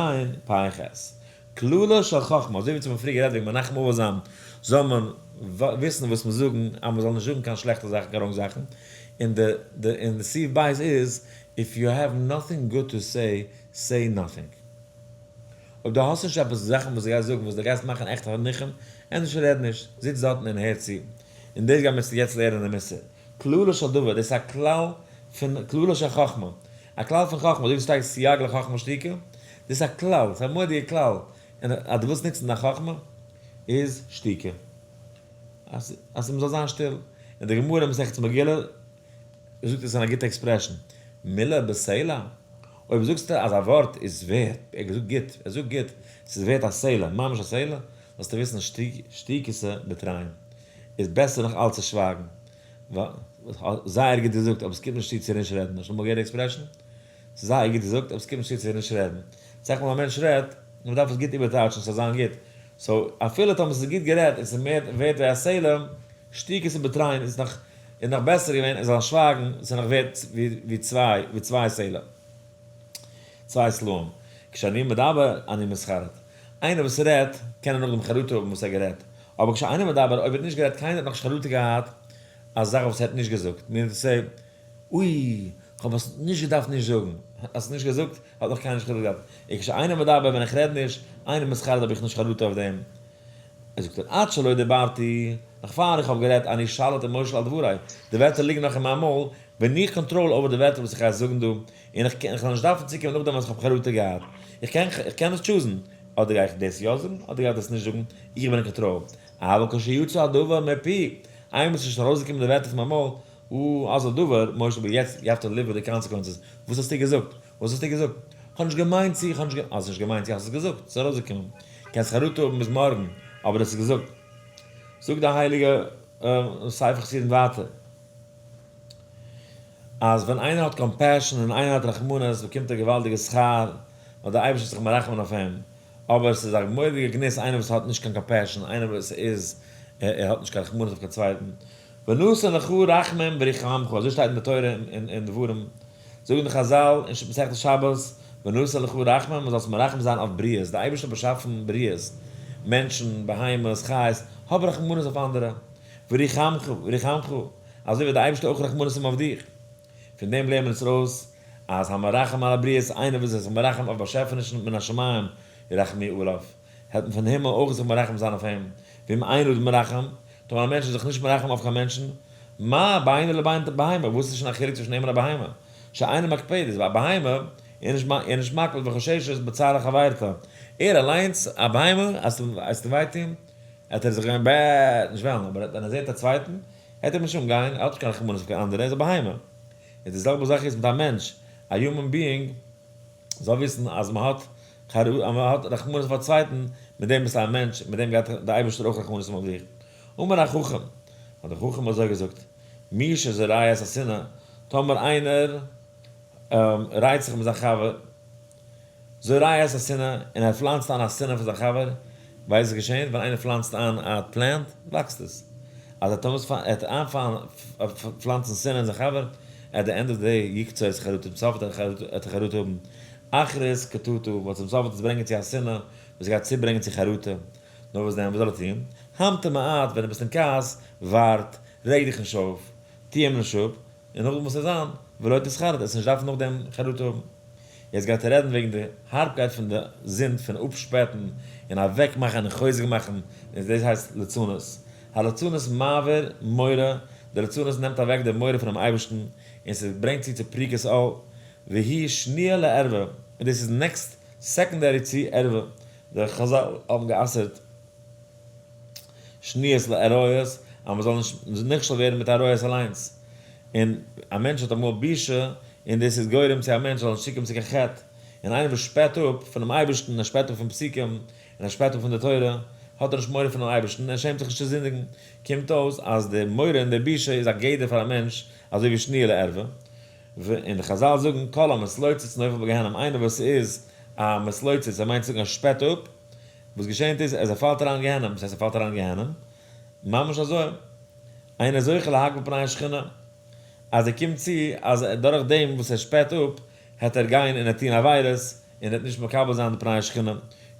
פ ח. כללה של חכמה, אזוי ווי צום פריער גערעדט וועגן מנחם אבל זיין, זאל מען וויסן וואס מען זאגן, אז מען זאל נישט זאגן קיין שלעכטע זאכן, קיין wrong זאכן, און די די און די סעיף בית איז, if you have nothing good to say, say nothing. אויב דו האסט נישט עפעס זאכן וואס דו גייסט זאגן וואס דו גייסט מאכן עכט א ניחום, ענדערש רעד נישט, זיץ דארטן און הער צו. און דאס גיימיר יעצט לערנען אין מוסר. כללו של דבר, דאס איז א כלל פון כללו של חכמה, א כלל פון חכמה, אזוי ווי ס'שטייט סייג לחכמה שתיקה, דאס איז א כלל, ס'איז א מורא'דיגע כלל, און אז דו ווילסט נוצן דיין חכמה, איז שתיקה. אז אז מ'זאל זיין שטיל. און די גמרא אין מסכת מגילה זאגט עס אין א גוטע expression, מילה בסלע, אויב זאגסטו אז א ווארט איז ווערט, ער האט געזאגט גוט, ער זאגט גוט, ס'איז ווערט א סלע, ממש א סלע, זאלסטו וויסן שתיקותא בתרין, איז בעסער נאך אלץ צו שווייגן. זייער גוט געזאגט, אבער ס'קומט נישט צו צו נישט רעדן. האסט שוין אמאל געהערט די expression? ס'איז זייער גוט געזאגט, אבער ס'קומט נישט צו צו נישט רעדן. אסאך מאל א מענטש רעדט, און מ'דארף עס גוט איבערטייטשן ס'זאל זיין גוט. so אפילו טאמער ס'איז גוט גערעדט און ס'איז מער ווערט ווי א סלע, שתיקותא בתרין איז נאך איז נאך בעסער געווען ער זאל שווייגן, ס'איז נאך ווערט ווי צוויי ווי צוויי סלע. צוויי סלעים. כשאני מדבר אני מתחרט. איינער וואס רעדט קען ער נאכדעם חרטה האבן וואס ער האט גערעדט. אבער כשאינו מדבר אויב ער האט נישט גערעדט קיינער האט נאכנישט חרטה געהאט א זאך וואס ער האט נישט געזאגט. meaning to say, אוי, כ'האב עס נישט געדארפט נישט זאגן. האסט נישט געזאגט, האט נאך קיינער נישט חרטה געהאט. און כשאינו מדבר ווען איך רעד נישט, אינו מתחרט האב איך נישט חרטה אויף דעם. זאגט ער, עד שלא דיברתי, נאך פאר איך האב גערעדט, אני שליט ומושל על דבריי, די ווערטער ליגן נאך אין מיין מויל, בין איך control over די ווערטער וואס איך גיי זאגן דא, און איך וועל נישט דארפן צוקומען נאכדעם אז איך האב חרטה געהאט. איך קען איך קען עס choose ן, אדער גיי איך דאס יא זאגן, אדער גיי איך דאס נישט זאגן, איך בין אין קאנטראל. אבל כשיצא הדבר מפי, איינמאל ס'איז שוין ארויסגעקומען די ווערטער פון מיין מויל, או אז הדבר, משה אבער יעצט you have to live with the consequences, וואס האסטו געזאגט? וואס האסטו געזאגט? כ'האב נישט געמיינט צו, כ'האב נישט גע. האסט נישט געמיינט צו, האסט עס געזאגט, ס'איז ארויסגעקומען. קענסט חרטה האבן ביז מארגן, אבער האסט עס געזאגט. זאגט די הייליגע ספר חסידים ווייטער, אז ווען איינער האט compassion און איינער האט רחמנות באקומט ער געוואלדיגע שכר, ווייל דער אייבערשטער איז זיך מרחמן אויף אים. אבער עס איז א מורא'דיגע גנות איינער וואס האט נישט קיין compassion, איינער וואס איז, ער האט נישט קיין רחמנות אויף קיין צווייטן. ונתן לך רחמים וריחמך, אזוי שטייט אין די תורה אין דברים, זאגן די חזל אין מסכת שבת, ונתן לך רחמים, מען זאל מרחם זיין אויף בריות, די אייבערשטער האט באשאפן בריות, מענטשן, בהמות, חיות, האב רחמנות אויף אנדערע, וריחמך, וריחמך, אזוי וועט די אייבערשטער אויך רחמנות האבן אויף דיך. פון דעם לערנען מיר אונז ארויס, אז המרחם על הבריות, איינער וואס איז זיך מרחם אויף באשעפענישן מן השמים ירחמו עליו, העט מען פון הימל אויך זיך מרחם זיין אויף אים, ואם אין אדם מרחם, טאמער א מענטש איז זיך נישט מרחם אויף קיין מענטשן, מה בינו לבין בהמה, וואס איז שוין א חילוק צווישן אים און א בהמה? שאינה מקפדת, ביי א בהמה איז ער נישט מקפיד וחוששת בצער חברתה, ער אליינס א בהמה אז עס טוט וויי טון, העט ער זיך גיין בעט נישט וועלן, אבער ווען ער זעט א צווייטן, העט ער אים נישט אנגיין, ער האט נישט קיין רחמנות אויף קיין אנדערע, ער איז א בהמה. און די זעלבע זאך איז מיט א מענטש, א human being זאל וויסן אז מען האט אז מען האט רחמנות אויף א צווייטן, מיט דעם ביסטו א מענטש, מיט דעם גייט דער אייבערשטער אויך רחמנות האבן אויף דיך. אמר החכם, האט דער חכם אזוי געזאגט, מי שזורע את השנאה, טאמער איינער רייצט זיך מיט זיין חבר, זורע את השנאה, און ער פלאנצט איין א שנאה פון זיין חבר, ווייסט וואס געשעהט ווען איינער פלאנצט איין א plant? וואקסט עס. אז ער טאמער ער וועט איינפלאנצן שנאה אין זיין חבר, at the end of the day יקצור את חרטה, צום סוף וועט ער חרטה האבן, אחרית קטטה, ווייל צום סוף וועט עס ברענגען צו א שנאה וואס גייט צוברענגען צו חרטה. נאר וואס דען, וואס זאל ער טון? המתן מעט, ווען דו ביסט אין כעס, ווארט, רעג דיך נישט אויף, טו אים נישט אפ, און נאכדעם וואס עס זיין, ולא תתחרט, עס נישט דארפן נאכדעם חרטה האבן. יעצט גייט ער רעדן וועגן די הארבקייט פון די זינד פון אפשפעטן און אוועקמאכן און חוזק מאכן, און דאס הייסט לצנות. הלצנות מעביר מורא, די לצנות נעמט אוועק די מורא פונעם אייבערשטן, און ס'ברענגט צו צו פריקת עול, והיא שניה לערווה, און דאס איז next secondary צו ערווה, די חזל האבן גע'אסר'ט שניות לעריות, אז מ'זאל נישט נכשל ווערן מיט עריות אליינס. און א מענטש האט אמאל בושה, און דאס איז גורם צו א מענטש זאל נישט צוקומען צו קיין חטא, און איינער וואס שפעט אפ פונעם אייבערשטן, ער שפעט אפ פון פסוקים, און ער שפעט אפ פון די תורה, האט ער נישט מורא פונעם אייבערשטן, ער שעמט זיך נישט צו זינדיגן, קומט אויס אז די מורא און די בושה איז א גדר פאר א מענטש, אזוי ווי שניר לערווה. און די חזל זאגן כל המתלוצץ נופל בגיהנום, איינער וואס איז א מתלוצץ, ער מיינט צו זאגן ער שפעט אפ, וואס געשענט איז אז ער פאלט אריין אין גיהנום, וואס הייסט ער פאלט אריין אין גיהנום? ממש אזוי, אינו זוכה להקביל פני השכינה, אז ער קומט צו אז דורך דעם וואס ער שפעט אפ, העט ער גיין און ער טוהן עבירות, און העט נישט מקבל זיין די פני השכינה,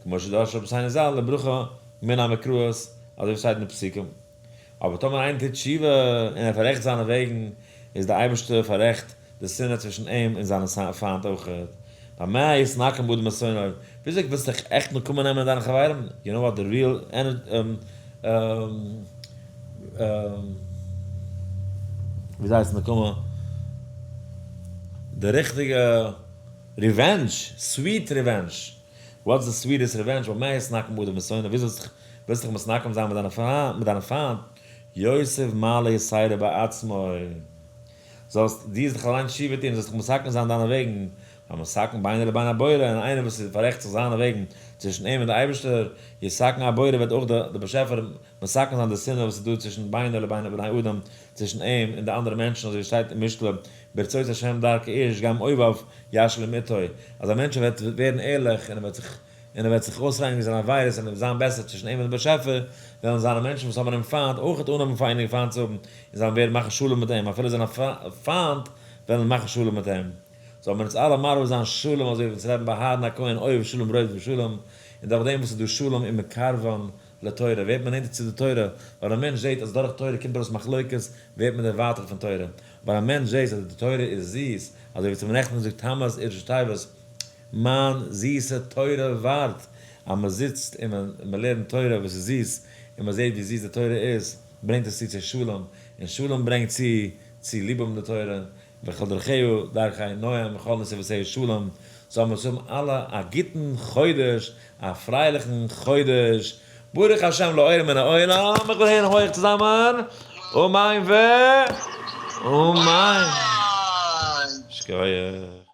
כמו שדרשו רבותינו ז"ל לברכה מן המקראות, אזוי ווי שטייט אין די פסוקים. אבער טאמער איינער טוט תשובה און ער פאררעכט זיינע וועגן, איז דער אייבערשטער פאררעכט די שנאה צווישן אים און זיינע פיינט אויכעט. במה יתנקם אדם את שונאו, וויאזוי ווילסטו דיך עכט נקמה נעמען אין דיינע חברים? You know what the real וויאזוי הייסט נקמה? די ריכטיגע revenge, sweet revenge. What's the sweetest revenge? במה יתנקם אדם את שונאו, וויאזוי ווילסטו דיך מתנקם זיין מיט דיינע פיינט? יוסיף מעלה יתירה בעצמו, זאלסט דו זיך אליין תשובה טון, זאלסט דיך מתקן זיין דיינע וועגן, המתקן בינו לבין הבורא, און איינער וואס פאררעכט זיך זיינע וועגן צווישן אים און די אייבערשטער, יתקן הבורא וועט אויך דער באשעפער מתקן זיין די שנאה וואס איז דא צווישן בינו לבין בני אדם, צווישן אים און די אנדערע מענטשן, אזוי ווי שטייט אין משלי, ברצות השם דרכי איש גם אויביו ישלים איתו, אז א מענטש וועט ווערן ערליך און ער וועט זיך און ער וועט זיך אויסרייניגן זיינע עבירות און ער וועט זיין בעסער צווישן אים און דעם באשעפער, וועלן זיינע מענטשן וואס האבן אים פיינט אויך אנהויבן פייניגן פיינט צו האבן, און זיי וועלן ווערן מאכן שלום מיט אים, אפילו זיינע פיינט וועלן מאכן שלום מיט אים. זאל מען אונז אלע מרבה זיין שלום אזוי ווי אונז רעדן ביי אהרן הכהן אוהב שלום רודף שלום, און דורך דעם וואס איז דא שלום און מקרבן לתורה ווערט מען נענטער צו די תורה, ווייל א מענטש זעט אז דורך תורה קומט ארויס מחלוקת ווערט מען דערווייטערט פון תורה, אבער א מענטש זעט אז די תורה איז זיס, אזוי ווי צום נעכטן זאגט תמוז אירשע טבת, מיין זיסע תורה ווארט, אז מען זיצט און מען לערנט תורה וואס איז זיס, און מען זעט ווי זיס די תורה איז, ברענגט עס צו צו שלום, און שלום ברענגט צו צו ליב האבן די תורה, וכל דרכיה דרכי נועם וכל נתיבותיה שלום, זאלן מיר האבן אלע א גוטן חודש, א פרייליכן חודש, ברוך השם לעולם מן העולם, איך וויל הערן הויעך צוזאמען, אמן ו. אמן. שכויח.